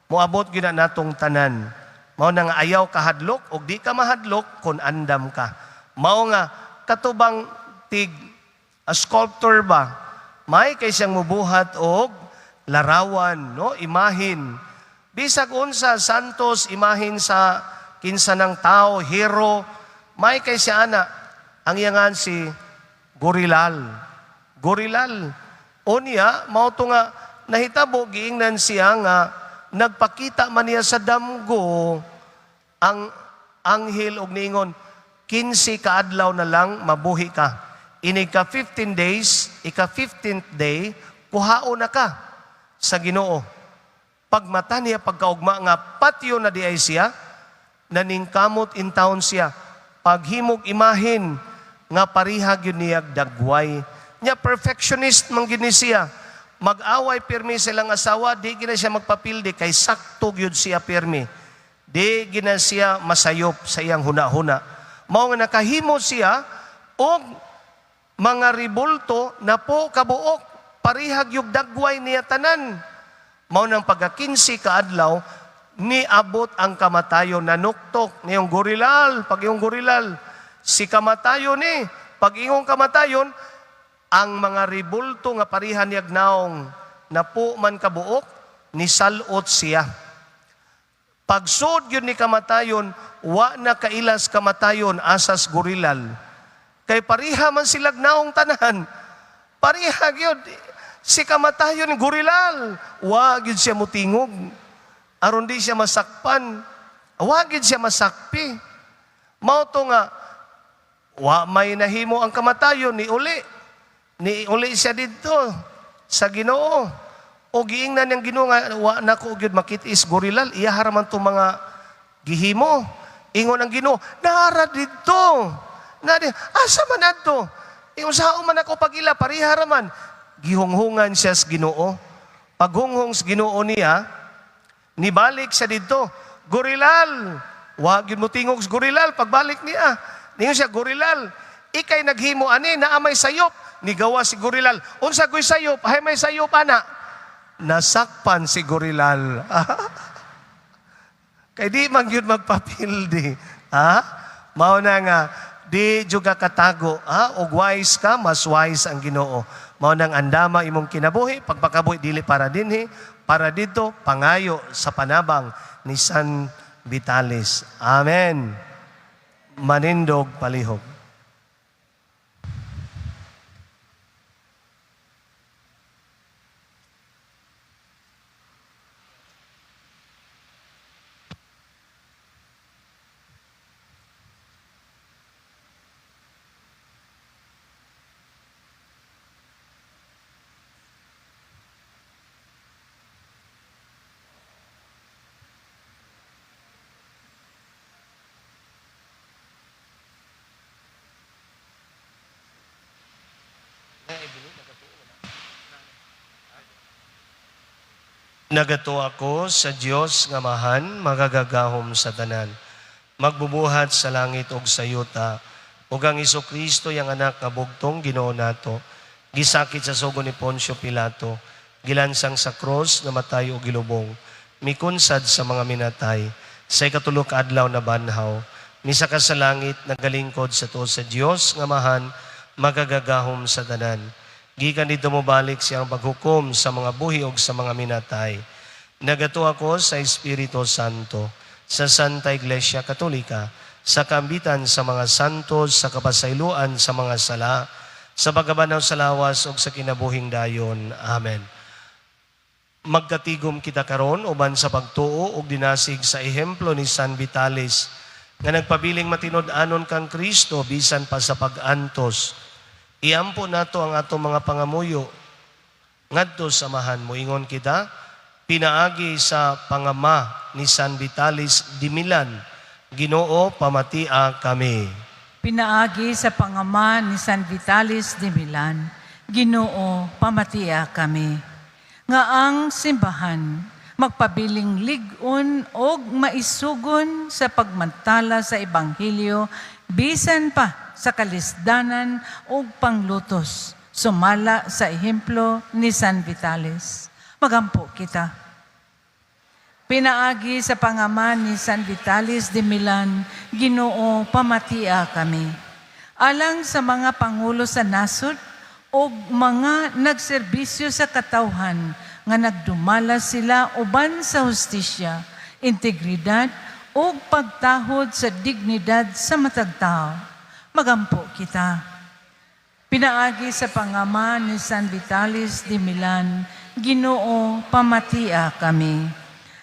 moabot gyud na natong tanan. Mao na nga ayaw kahadlok og di ka mahadlok kon andam ka. Mao nga katubang tig a sculptor ba, may kay siyang mubuhat og larawan, no, imahin. Bisag unsa santos imahin sa kinsa ng tao, hero, may kay siya ana. Ang iyangan si Gorilal. Gorilal. Unya, mao to nga nahitabo giingnan siya nga nagpakita man niya sa damgo ang anghel og niingon 15 ka adlaw na lang mabuhi ka. Inig ka 15 days, ika 15th day, kuhao na ka sa Ginoo. Pagmata niya pagkaugma nga patyo na di ay siya, naningkamot in town siya. Paghimog imahin nga pariha gyud niya dagway. Nya perfectionist man gyud ni siya. Mag-away pirmi silang asawa, di gina siya magpapildi kay sakto gyud siya pirmi. Di gina siya masayop sa iyang huna-huna. Mao nga nakahimo siya og mga ribulto na po kabuok, parihag yung dagway niya tanan. Mao nang pagka 15 kaadlaw, niabot ang kamatayon, nanuktok niyong gorilal, pag iyong gorilal, si kamatayon ni, pag ingong kamatayon, ang mga ribulto nga parihan niyag naong, napo man kabuok, nisalot siya. Pagsud yun ni kamatayon, wa na kailas kamatayon asas gorilal. Kay pariha man silag naong tanan. Pariha gyud si kamatayon gorilal. Wa gyud siya mutingog. Aron di siya masakpan. Wa gyud siya masakpi. Mao to nga wa may nahimo ang kamatayon ni uli. Ni uli siya didto sa Ginoo. O giingnan niyang Ginoo nga wa na ko gyud makit-is gorilal, iya man tong mga gihimo. Ingon ang Ginoo, naara didto. Na di, asa man adto? Ingon sao man ako pag-ila, pariha ra man. Gihunghungan siya sa Ginoo. Paghunghong sa Ginoo niya, nibalik siya didto. Gorilal. Wa gyud mo tingog sa gorilal pagbalik niya. Ningon siya, gorilal, ikay naghimo ani naa may sayop. Nigawa si gorilal. Unsa ko'y sayop? Hay may sayop ana. Nasakpan si gorilal. Kay di man gyud magpapildi. Ha? Mao na nga di jud ka katago, ha? Og wise ka, mas wise ang Ginoo. Mao nang andama imong kinabuhi, pagpakabuhi dili para dinhi, para didto pangayo sa panabang ni San Vitalis. Amen. Manindog palihog. Nagatuo ako sa Dios nga Amahan, magagagahom sa tanan, magbubuhat sa langit ug sa yuta, ug ang Hesukristo yang anak nga bugtong Ginoo nato, gisakit sa sugo ni Poncio Pilato, gilansang sa krus, namatay ug gilubong, mikunsad sa mga minatay, sa ikatulo ka adlaw na banhaw, misaka sa langit, nagalingkod sa tuo sa Dios nga Amahan, magagagahom sa tanan. Gikan dito mobalik siyang paghukom sa mga buhi ug sa mga minatay. Nagatuo ako sa Espiritu Santo, sa Santa Iglesia Katolika, sa kambitan sa mga santos, sa kapasayloan sa mga sala, sa pagkabanaw sa lawas ug sa kinabuhing dayon. Amen. Magkatigom kita karon uban sa pagtuo ug dinasig sa ehemplo ni San Vitalis. Nga nagpabiling matinud-anon kang Kristo bisan pa sa pag-antos. Iampo nato ang atong mga pangamuyo ngadto sa Amahan. Moingon kita pinaagi sa pangama ni San Vitalis de Milan. Ginoo, pamatia kami. Pinaagi sa pangama ni San Vitalis de Milan, Ginoo, pamatia kami. Nga ang simbahan magpabiling lig-on og maisugon sa pagmantala sa ebanghelyo bisan pa sa kalisdanan ug panglutos, sumala sa ehemplo ni San Vitalis. Magampo kita. Pinaagi sa pangama ni San Vitalis de Milan, Ginoo, pamatia kami. Alang sa mga pangulo sa nasod ug mga nagserbisyo sa katawhan nga nagdumala sila uban sa hustisya, integridad ug pagtahod sa dignidad sa matag tawo. Magampo kita. Pinaagi sa pangama ni San Vitalis de Milan, Ginoo, pamatia kami.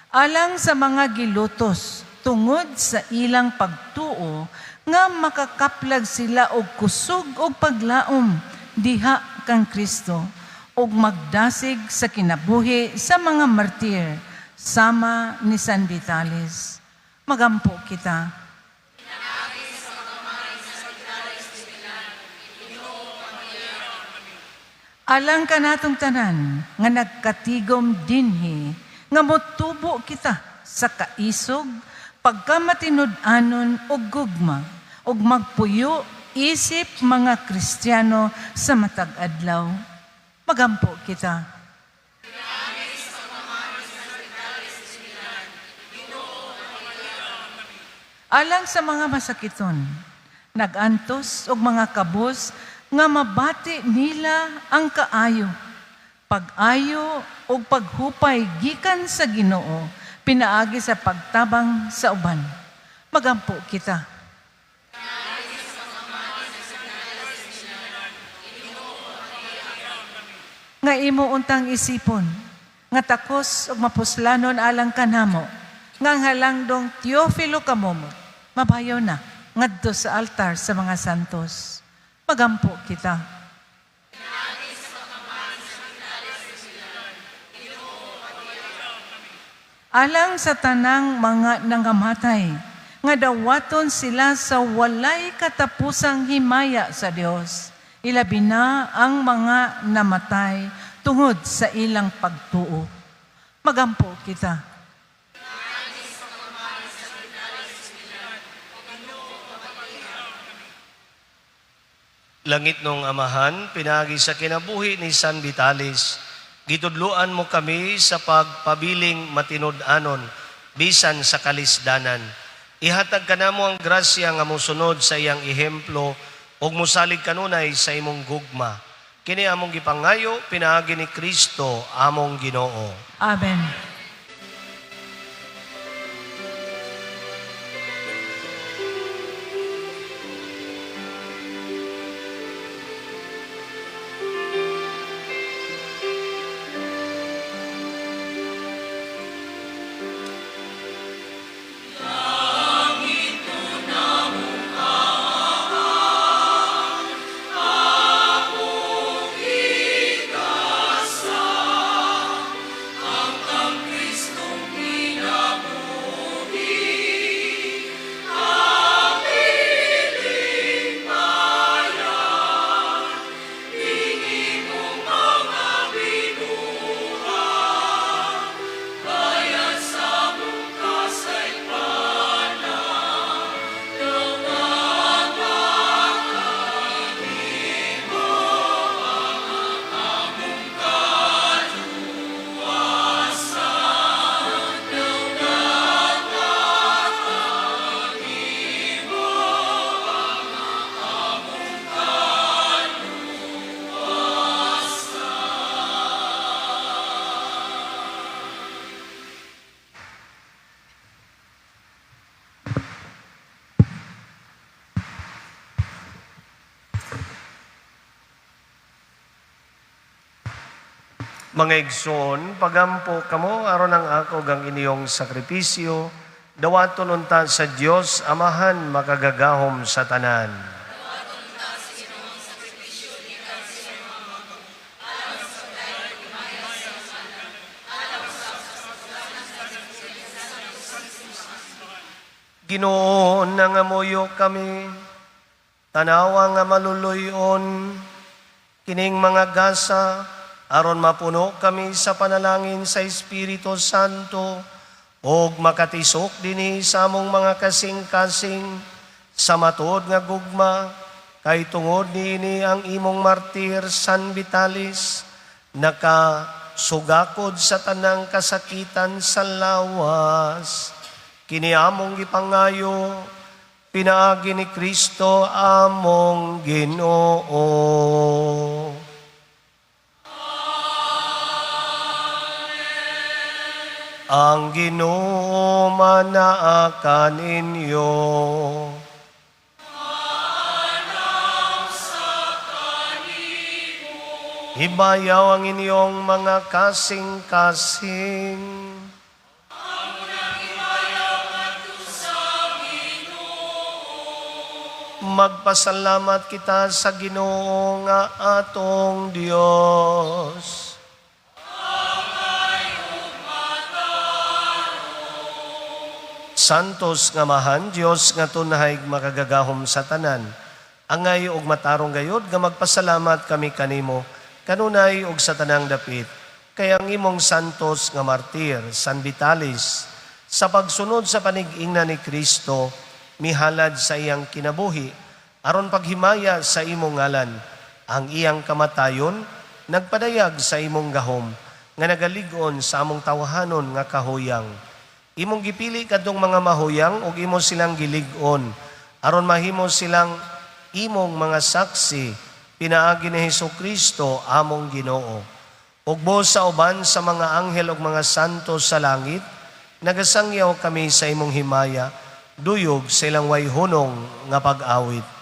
Alang sa mga gilutos tungod sa ilang pagtuo nga makakaplag sila og kusog og paglaom diha kang Kristo ug magdasig sa kinabuhi sa mga martir sama ni San Vitalis. Magampo kita. Alang kanatong tanan nga nagkatigom dinhi nga motubo kita sa kaisog, pagkamatinud-anon ug gugma, ug magpuyo isip mga Kristiyano sa matag adlaw. Magampo kita. Alang sa mga masakiton, nagantos og mga kabos nga mabati nila ang kaayo, pag-ayo ug paghupay gikan sa Ginoo pinaagi sa pagtabang sa uban. Magampo kita. Nga imo untang isipon, nga takos ug mapuslanon alang kanamo, nga ang halangdong Teofilo Camomot, mabayaw na ngadto sa altar sa mga santos. Magampo kita. Alang sa tanang mga nangamatay, nga dawaton sila sa walay katapusang himaya sa Dios. Ilabi na ang mga namatay tungod sa ilang pagtuo. Magampo kita. Langitnong Amahan, pinaagi sa kinabuhi ni San Vitalis, gitudluan mo kami sa pagpabiling matinud-anon bisan sa kalisdanan. Ihatag kanamo ang grasya nga mosunod sa iyang ehemplo ug mosalig kanunay sa imong gugma. Kini among gipangayo pinaagi ni Kristo among Ginoo. Amen. Mga igsoon, pagampo kamo aron ang ako ug ang inyong sakripisyo Dawaton unta sa Dios Amahan makagagahom sa tanan. Ginoo, nangamuyo kami, tanawa nga maluluy-on kining mga gasa, aron mapuno kami sa panalangin sa Espiritu Santo, ug makatisok dinhi sa among mga kasing-kasing sa matuod nga gugma, kay tungod niini ang imong martir San Vitalis nakasugakod sa tanang kasakitan sa lawas. Kini among gipangayo pinaagi ni Kristo among Ginoo. Ang Ginoo manaa kaninyo. Hibayaw ang inyong mga kasing-kasing. Magpasalamat kita sa Ginoo nga atong Dios. Santos nga Amahan, Dios nga tunhay makagagahom sa tanan, angay og matarong gayod nga magpasalamat kami kanimo, kanunay og sa tanang dapit, kay ang imong santos nga martir, San Vitalis, sa pagsunod sa panig-ingna ni Kristo, mihalad sa iyang kinabuhi, aron paghimaya sa imong ngalan, ang iyang kamatayon, nagpadayag sa imong gahom, nga nagalig-on sa among tawhanon nga kahuyang. Imong gipili kadtong mga mahuyang ug imo silang gilig-on aron mahimo silang imong mga saksi pinaagi ni Hesukristo among Ginoo. Ug buos sa uban sa mga anghel ug mga santo sa langit, nagasangyaw kami sa imong himaya, duyog sa ilang way hunong nga pag-awit.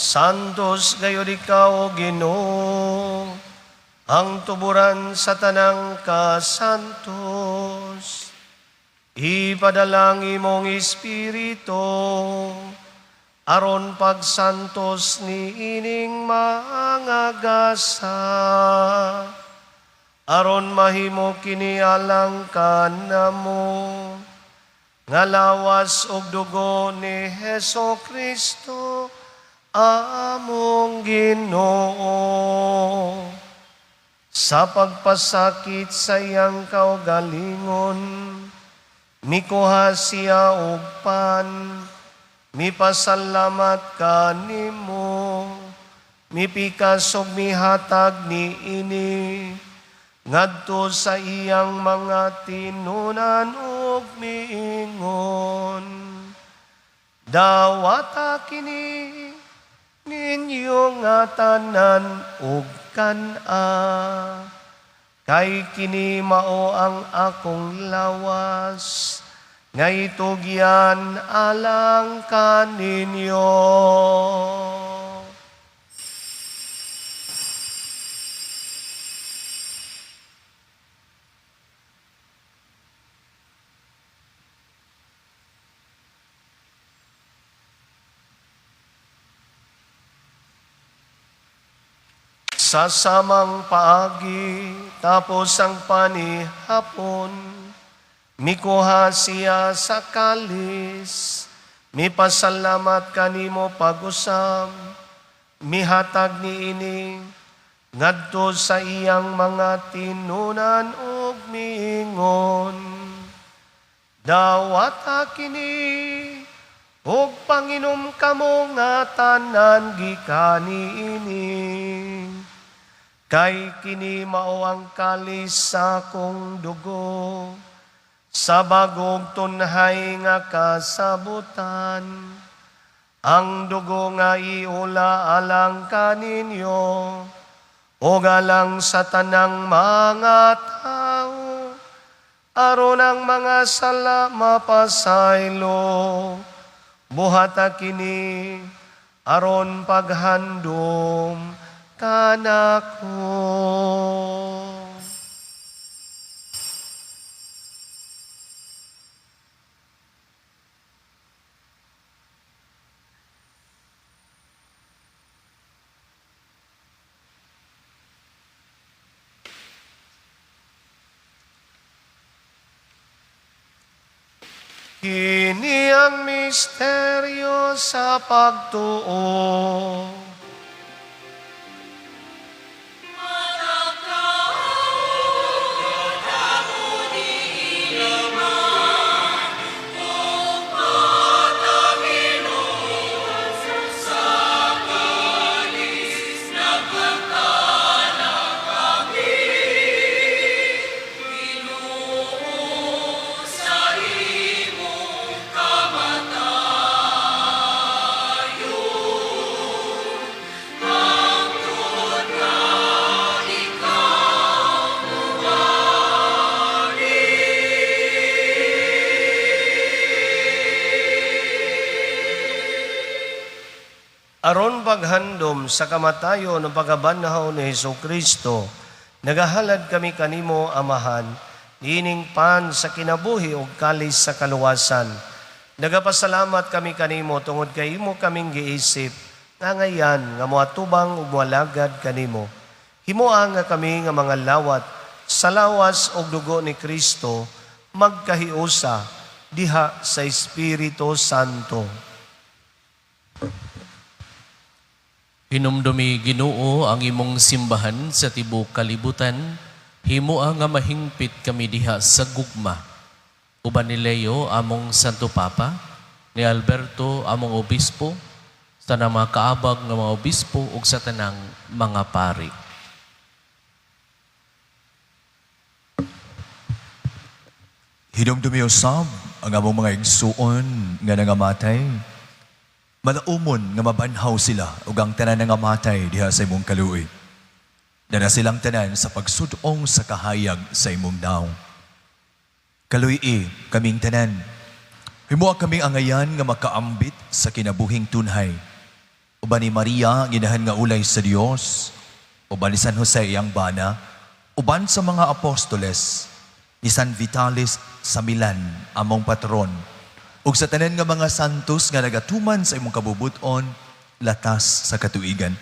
Santos gayud ikaw, O Ginoo, ang tuburan sa tanang kasantos. Ipadala ang imong espiritu, aron pagsantos ni ining mga gasa, aron mahimo kini alang kanamo, nga lawas ug dugo ni Heso Kristo among Ginoo. Sa pagpasakit sa iyang kaugalingon, mikuha siya og pan, mipasalamat kanimo, mipikas ug mihatag niini, ngadto sa iyang mga tinunan ug miingon: Dawata kini ninyo nga tanan ug kan-a, kay kini mao ang akong lawas nga itugyan alang kaninyo. Sa samang paagi, tapos ang panihapon, mikuha siya sa kalis, mipasalamat kanimo pag-usab, mihatag niini, ngadto sa iyang mga tinunan ug miingon. Dawata kini, ug panginom kamo nga tanan gikan niini. Kay kini mao ang kalis sa akong dugo, sa bagong tunhay nga kasabutan. Ang dugo nga iula alang kaninyo, ug alang sa tanang mga tao, aron ang mga sala mapasaylo. Buhata kini aron paghandom kanako. Kini ang misteryo sa pagtuo. Aron paghandom sa kamatayon ng pagkabanhaw ni Hesus Kristo, nagahalad kami kanimo, Amahan, niining pan sa kinabuhi ug kalis sa kaluwasan. Nagapasalamat kami kanimo tungod kay imo kaming giisip nga ngayan nga moatubang ug moalagad kanimo. Himoa nga kami nga mga lawat sa lawas ug dugo ni Kristo magkahiusa diha sa Espiritu Santo. Hinumdumi, Ginoo, ang imong simbahan sa tibuok kalibutan, himoa nga mahingpit kami diha sa gugma. Uban ni Leo, among Santo Papa, ni Alberto, among Obispo, sa tanang mga kaabag nga mga obispo ug sa tanang mga pari. Hinumdumi usab ang among mga igsuon nga nangamatay. Malaumon nga mabanhaw sila ug ang tanan nangamatay diha sa imong kaluoy. Dara silang tanan sa pagsudong sa kahayag sa imong nawong. Kaluy-i kaming tanan. Himoa kaming angayan nga makaambit sa kinabuhing tunhay. Uban ni Maria, ang inahan nga ulay sa Dios, uban ni San Jose iyang bana, uban sa mga apostoles, ni San Vitalis sa Milan, among patron, ug sa tanan nga mga santos nga nagatuman sa imong kabubuton, latas sa katuigan.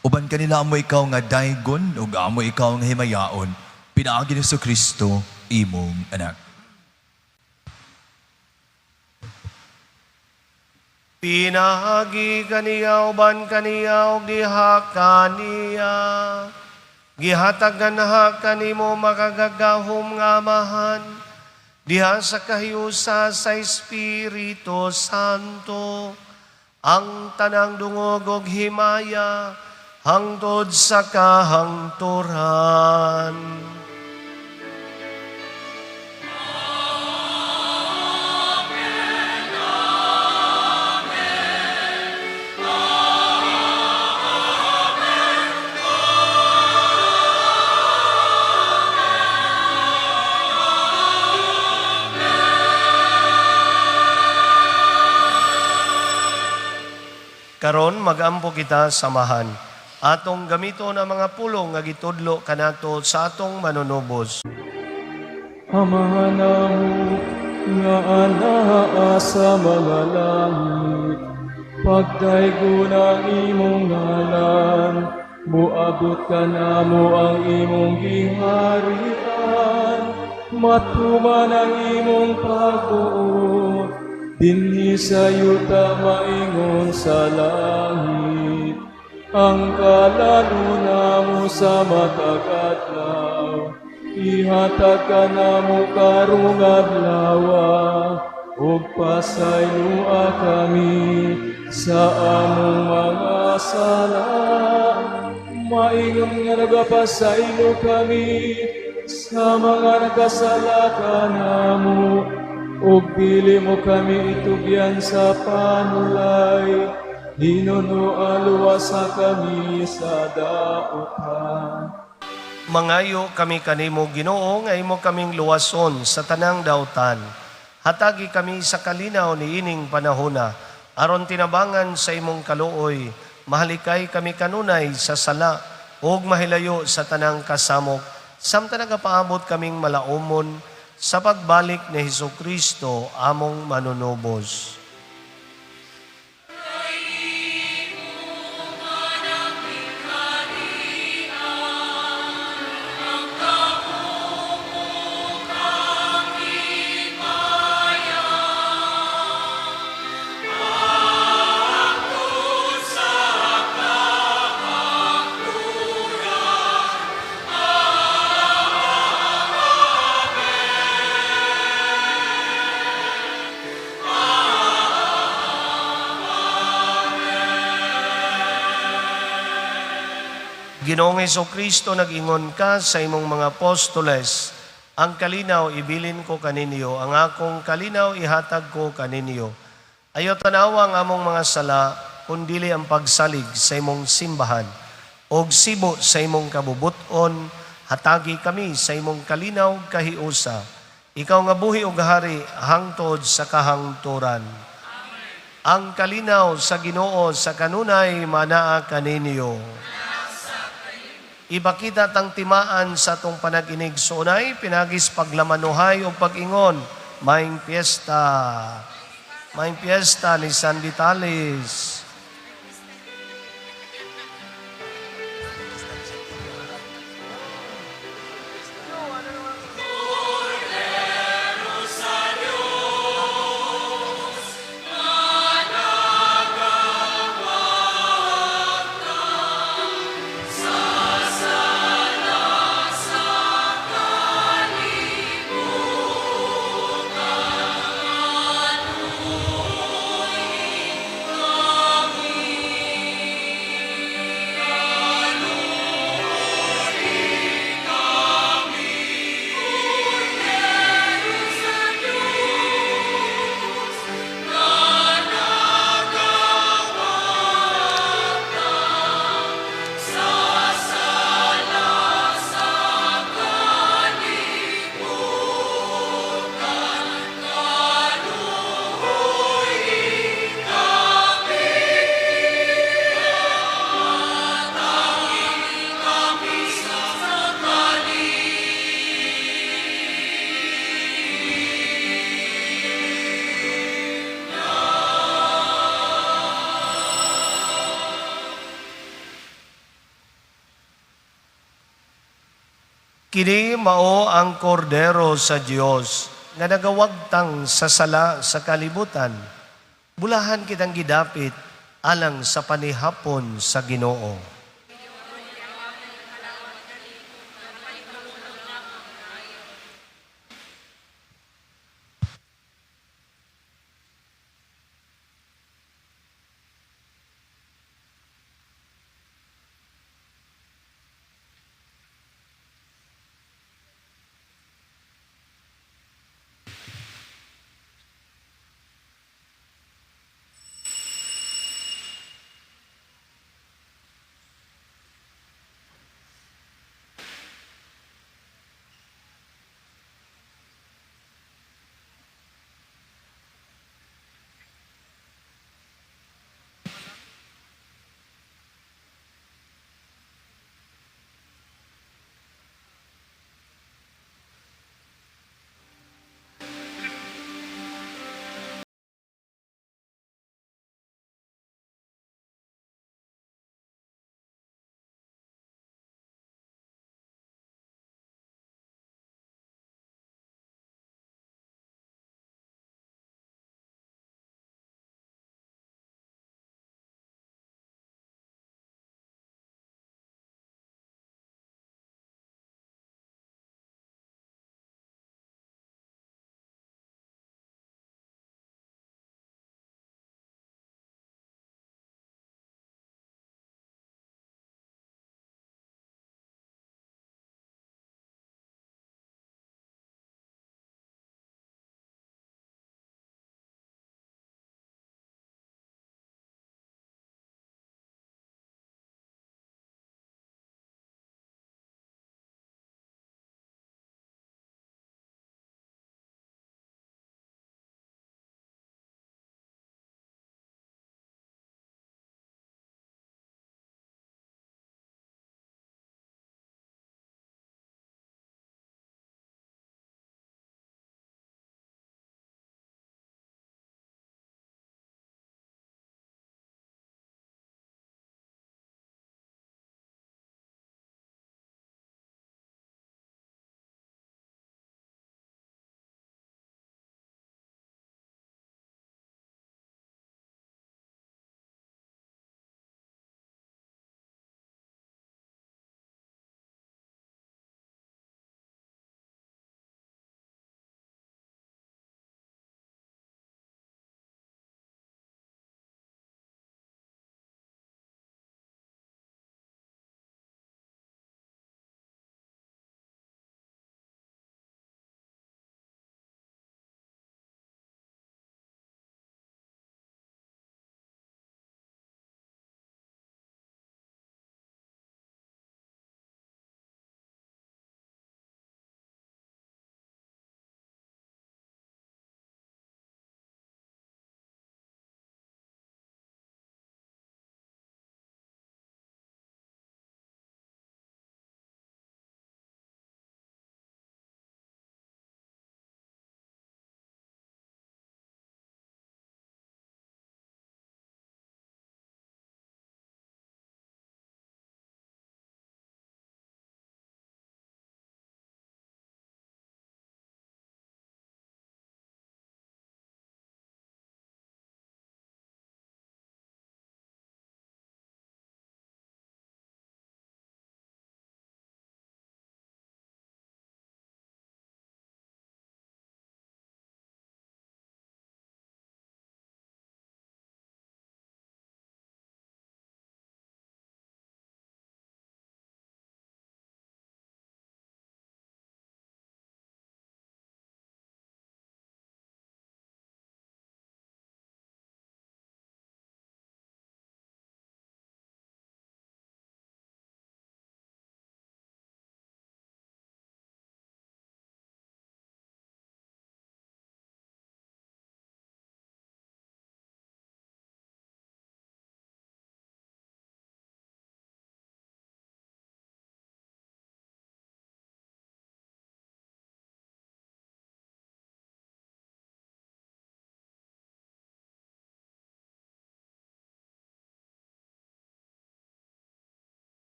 Uban kanila amo ikaw nga daygon ug amo ikaw nga himayaon, pinaagi ni Kristo imong anak. Pinaagi kaniya uban kaniya ug diha kaniya. Gihatag ha kanimo makagagahom nga Amahan, diha sa kahiusa sa Espiritu Santo, ang tanang dungog ug himaya hangtod sa kahangturan. Karon magampo kita samahan. Atong gamiton ang mga pulong nga gitudlo kanato sa atong manunubos. Amahan namo nga anaa sa mga langit, pagdaygon ang imong ngalan, moabot kanamo ang imong giharian, matuman ang imong pagbuot, dinhi sa yuta maingon sa langit. Ang kalan-on namo sa matag adlaw, ihatag kanamo karong adlawa, ug pasayloa kami sa among mga sala, maingon nga nagapasaylo kami sa mga nakasala kanamo, ug dili mo kami itugyan sa panulay, hinunoa luwasa kami sa dautan. Mangayo kami kanimo, Ginoo, nga imo kaming luwason sa tanang dautan. Hatagi kami sa kalinaw niining panahona, aron tinabangan sa imong kaluoy, mahalikay kami kanunay sa sala ug mahilayo sa tanang kasamok, samtang nagapaabot kaming malaumon sa pagbalik ni Hesus Kristo among manunubos. Ginoong Kristo, nag-ingon ka sa imong mga apostoles, ang kalinaw ibilin ko kaninyo, ang akong kalinaw ihatag ko kaninyo. Ayaw tanawa ang among mga sala, kundili ang pagsalig sa imong simbahan. Og sibo sa imong kabubuton, hatagi kami sa imong kalinaw kahiusa. Ikaw nga buhi ug hari hangtod sa kahangturan. Ang kalinaw sa Ginoo sa kanunay manaa kaninyo. Ipakita tang timaan sa atong panag-inig suunay, pinaagi sa paglamanuhay o pag-ingon, maayong piyesta. Maayong piyesta ni San Vitalis. Kini mao ang kordero sa Dios nga nagawagtang sa sala sa kalibutan. Bulahan kitang gidapit alang sa panihapon sa Ginoo.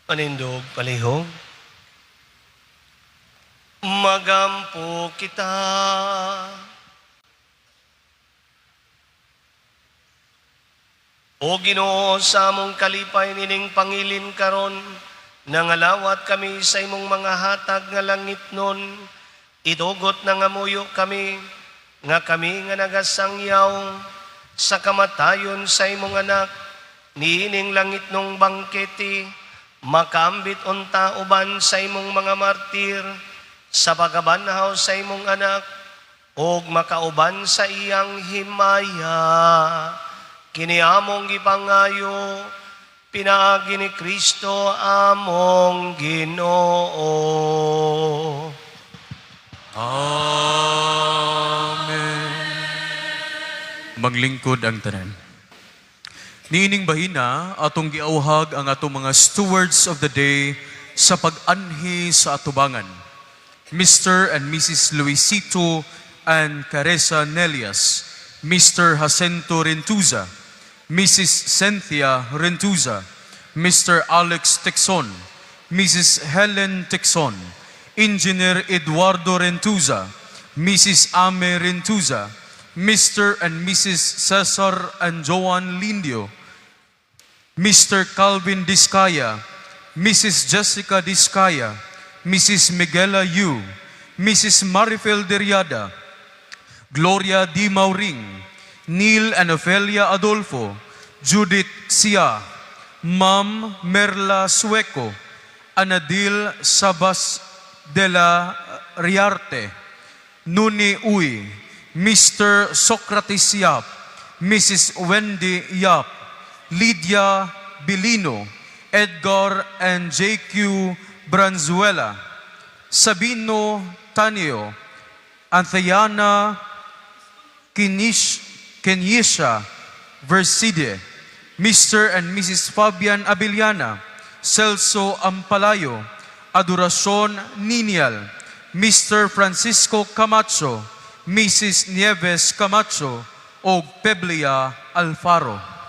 Panindog palihog. Magampo kita. O Ginoo, sa among kalipay nining pangilin karon, nangalawat kami sa imong mga hatag nga langit nun, itugot na ngamuyo kami, nga kami nga nagasangyaw sa kamatayon sa imong anak, niining langit nung bangkete, makaambit unta uban sa imong mga martir, sa pagabanhaw sa imong anak, ug makauban sa iyang himaya. Kini among gipangayo, pinaagi ni Kristo among Ginoo. Amen. Maglingkod ang tanan. Niining bahina, atong giauhag ang atong mga stewards of the day sa pag-anhi sa atubangan. Mr. and Mrs. Luisito and Caresa Nelias, Mr. Jacinto Rentuza, Mrs. Cynthia Rentuza, Mr. Alex Texon, Mrs. Helen Texon, Engineer Eduardo Rentuza, Mrs. Ame Rentuza, Mr. and Mrs. Cesar and Joan Lindio, Mr. Calvin Discaya, Mrs. Jessica Discaya, Mrs. Miguela Yu, Mrs. Marifel Deriada, Gloria D. Mauring, Neil and Ophelia Adolfo, Judith Sia, Ma'am Merla Sueco, Anadil Sabas de la Riarte, Nuni Uy, Mr. Socrates Yap, Mrs. Wendy Yap, Lydia Bilino, Edgar and JQ Branzuela, Sabino Tanio, Antheana Kenyisha Verside, Mr. and Mrs. Fabian Abiliana, Celso Ampalayo, Adoracion Ninial, Mr. Francisco Camacho, Mrs. Nieves Camacho, o Peblia Alfaro.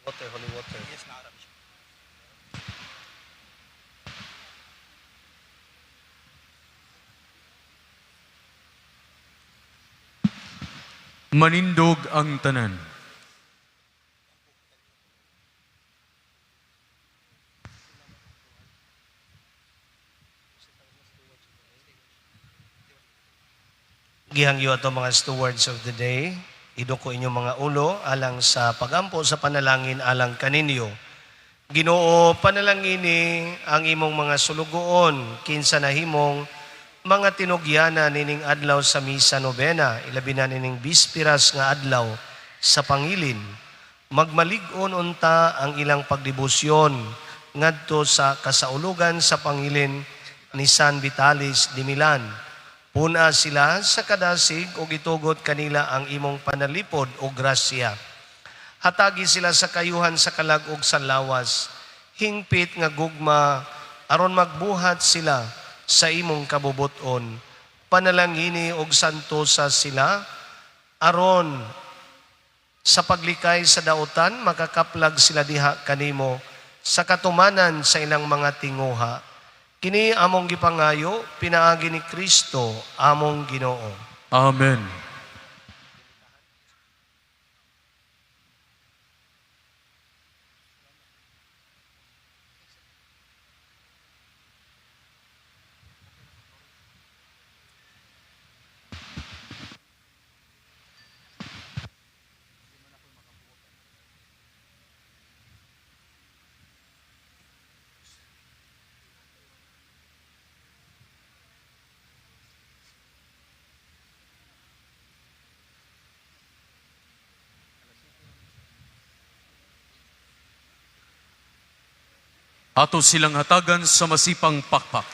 Water, holy water. Yes, Manindog ang tanan. Gihangyo ato mga stewards of the day, iduko inyong mga ulo alang sa pagampo sa panalangin alang kaninyo. Ginoo, panalangini ang imong mga sulugoon, kinsa nahimong mga tinugyana nining adlaw sa misa nobena, ilabi na nining bispiras nga adlaw sa pangilin. Magmalig-on unta ang ilang pagdebosyon ngadto sa kasaulugan sa pangilin ni San Vitalis de Milan. Puna sila sa kadasig ug itugot kanila ang imong panalipod o grasya. Hatagi sila sa kayuhan sa kalag ug sa lawas. Hingpit nga gugma aron magbuhat sila sa imong kabubuton. Panalangini og santosa sila aron sa paglikay sa dautan makakaplag sila diha kanimo sa katumanan sa ilang mga tinguha. Kini among gipangayo pinaagi ni Kristo among Ginoo. Amen. Ato silang hatagan sa masipang pakpak.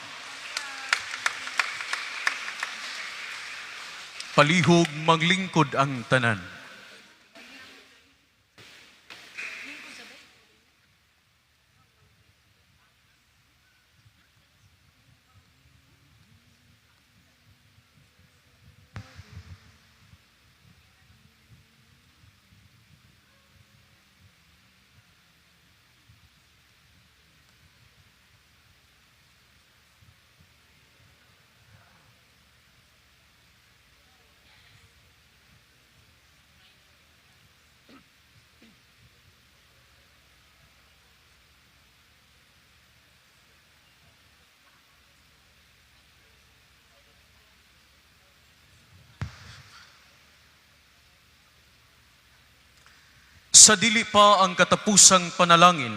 Palihog maglingkod ang tanan. Sa dili pa ang katapusang panalangin,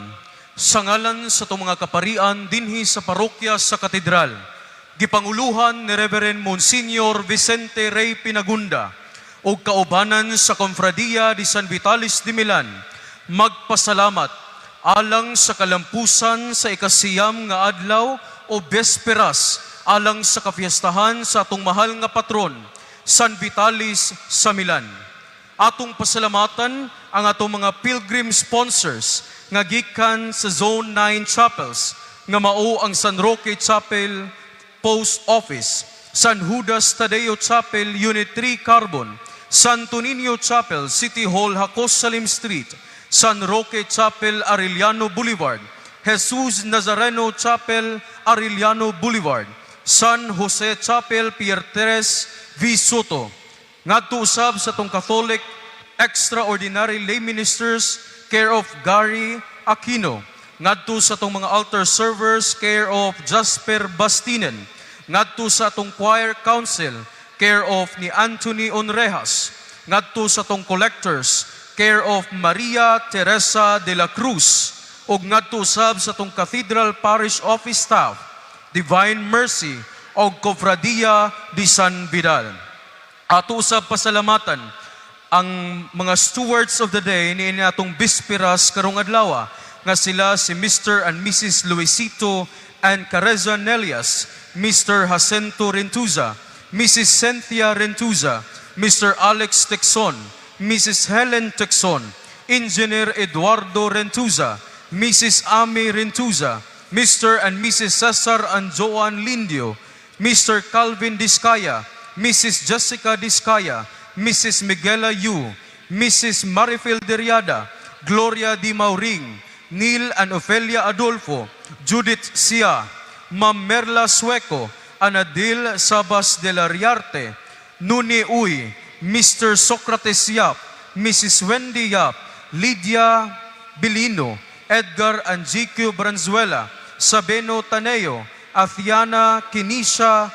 sa ngalan sa atong mga kaparian dinhi sa parokya sa Katedral, gipanguluhan ni Reverend Monsignor Vicente Rey Pinagunda ug kaubanan sa Confradia di San Vitalis de Milan, magpasalamat alang sa kalampusan sa 9 nga adlaw o Besperas alang sa kafiestahan sa atong mahal nga patron, San Vitalis sa Milan. Atong pasalamatan ang atong mga pilgrim sponsors nga gikan sa Zone 9 Chapels nga mao ang San Roque Chapel Post Office, San Judas Tadeo Chapel Unit 3 Carbon, Santo Niño Chapel City Hall Jacosalem Street, San Roque Chapel Arellano Boulevard, Jesus Nazareno Chapel Arellano Boulevard, San Jose Chapel Pier Tres V. Soto. Ngadto usab sa atong Catholic Extraordinary Lay Ministers, care of Gary Aquino. Ngadto sa atong mga altar servers, care of Jasper Bastinen. Ngadto sa atong Choir Council, care of ni Anthony Onrejas. Ngadto sa atong collectors, care of Maria Teresa de la Cruz. Ug ngadto usab sa atong Cathedral Parish Office staff, Divine Mercy og Cofradia de San Vidal. Ato usab pasalamatan ang mga stewards of the day ni atong bisperas karong adlaw nga sila si Mr. and Mrs. Luisito and Careza Nelias, Mr. Jacinto Rentuza, Mrs. Cynthia Rentuza, Mr. Alex Texon, Mrs. Helen Texon, Engineer Eduardo Rentuza, Mrs. Amy Rentuza, Mr. and Mrs. Cesar and Joan Lindio, Mr. Calvin Discaya, Mrs. Jessica Discaya, Mrs. Miguela Yu, Mrs. Marifel Deriada, Gloria Di Mauring, Neil and Ofelia Adolfo, Judith Sia, Ma'am Merla Sueco, Anadil Sabas de la Riarte, Nuni Uy, Mr. Socrates Yap, Mrs. Wendy Yap, Lydia Bilino, Edgar Angico Branzuela, Sabeno Taneo, Athiana Kinisha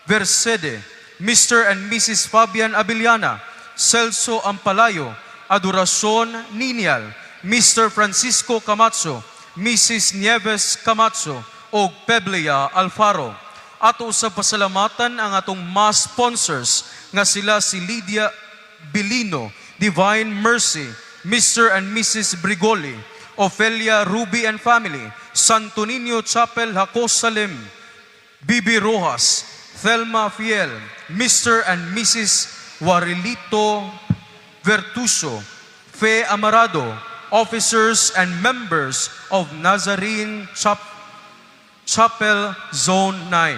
Versede, Mr. and Mrs. Fabian Abiliana, Celso Ampalayo, Adoracion Ninial, Mr. Francisco Camacho, Mrs. Nieves Camacho, o Peblia Alfaro. Ato sa pasalamatan ang atong mass sponsors nga sila si Lydia Bilino, Divine Mercy, Mr. and Mrs. Brigoli, Ophelia Ruby and Family, Santo Niño Chapel Jacosalem, Bibi Rojas, Thelma Fiel, Mr. and Mrs. Warilito Vertuso, Fe Amarado, officers and members of Nazarene Chapel Zone 9.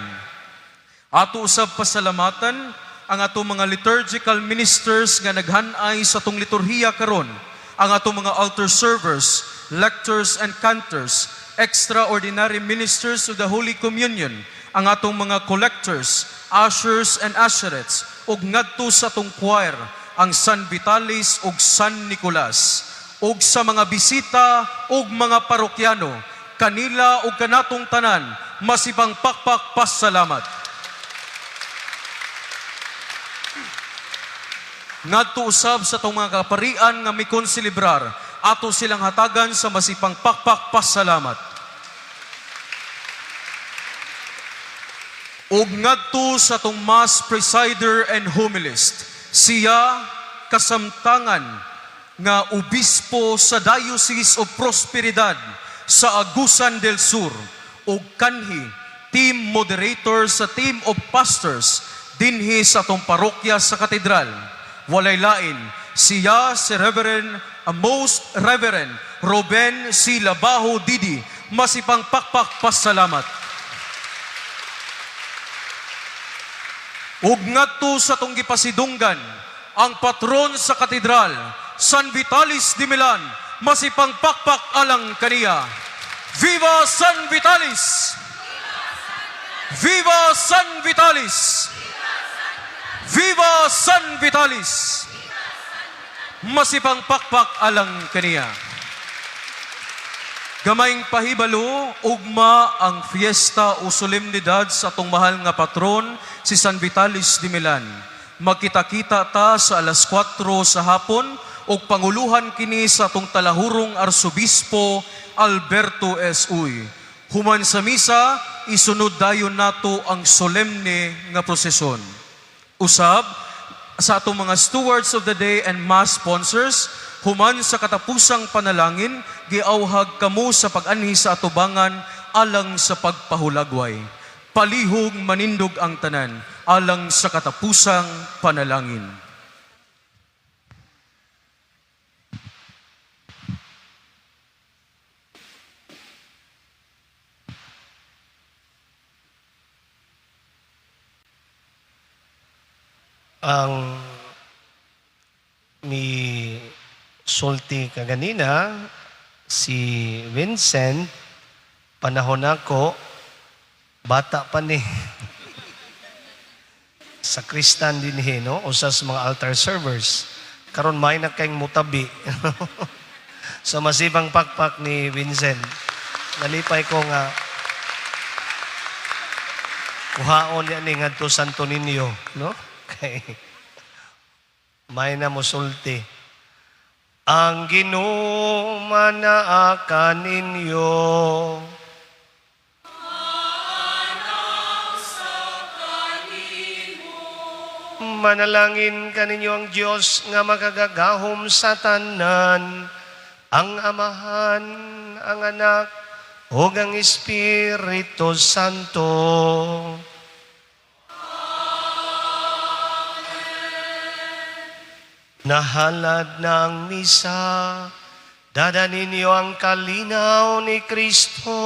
Ato usab pasalamatan ang atong mga liturgical ministers nga naghanay sa atong liturhiya karon, ang atong mga altar servers, lectors and cantors, extraordinary ministers of the Holy Communion, ang atong mga collectors, ushers and usherettes, ug ngadto sa atong choir, ang San Vitalis ug San Nicolas, ug sa mga bisita ug mga parokyano, kanila ug kanatong tanan, masipang pakpak pasalamat. Ngadto usab sa atong mga kaparian nga mikonselebrar, ato silang hatagan sa masipang pakpak pasalamat. Ug ngadto sa atong mass presider and homilist, siya kasamtangan nga obispo sa Diocese of Prosperidad, sa Agusan del Sur ug kanhi team moderator sa team of pastors dinhi sa atong parokya sa Katedral. Walay lain, siya si Reverend, Most Reverend Ruben C. Labajo Didi. Masipang pakpak pasalamat. Ug ngadto sa atong gipasidunggan, ang patron sa katedral, San Vitalis de Milan, masipang pakpak alang kaniya. Viva San Vitalis! Viva San Vitalis! Viva San Vitalis! Masipang pakpak alang kaniya. Gamayng pahibalo, ugma ang fiesta o solemnidad sa atong mahal nga patron, si San Vitalis de Milan. Magkita-kita ta sa alas 4 sa hapon ug panguluhan kini sa atong talahurong Arsobispo Alberto S. Uy. Human sa misa, isunod dayon nato ang solemne nga prosesyon. Usab, sa atong mga stewards of the day and mass sponsors, human sa katapusang panalangin, giawhag kamo sa pag-anhi sa atubangan alang sa pagpahulagway. Palihog manindog ang tanan alang sa katapusang panalangin. Ang mi sulti kaganina si Vincent, panahon ako bata pa ni sakristan dinhi, no, usa sa mga altar servers. Karon may na kayong mutabi. So masibang pakpak ni Vincent. Nalipay ko nga kuhaon niya ni ngadto Santo Niño, no? Kay may na mosulti. Ang Ginoo manaa kaninyo. Manalangin kaninyo ang Dios nga makagagahom sa tanan, ang Amahan, ang Anak, ug ang Espiritu Santo. Nahalad na ang misa, dada ninyo ang kalinaw ni Kristo.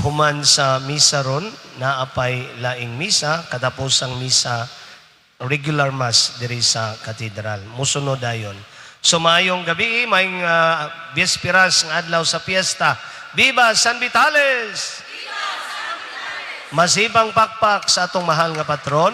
Human sa misa ron, naapay laing misa, katapos ang misa, regular mass diri sa katedral. Musunod dayon. So maayong gabi, maayong bispiras ng adlaw sa piyesta. Viva San Vitales! Masibang pakpak sa atong mahal nga patron.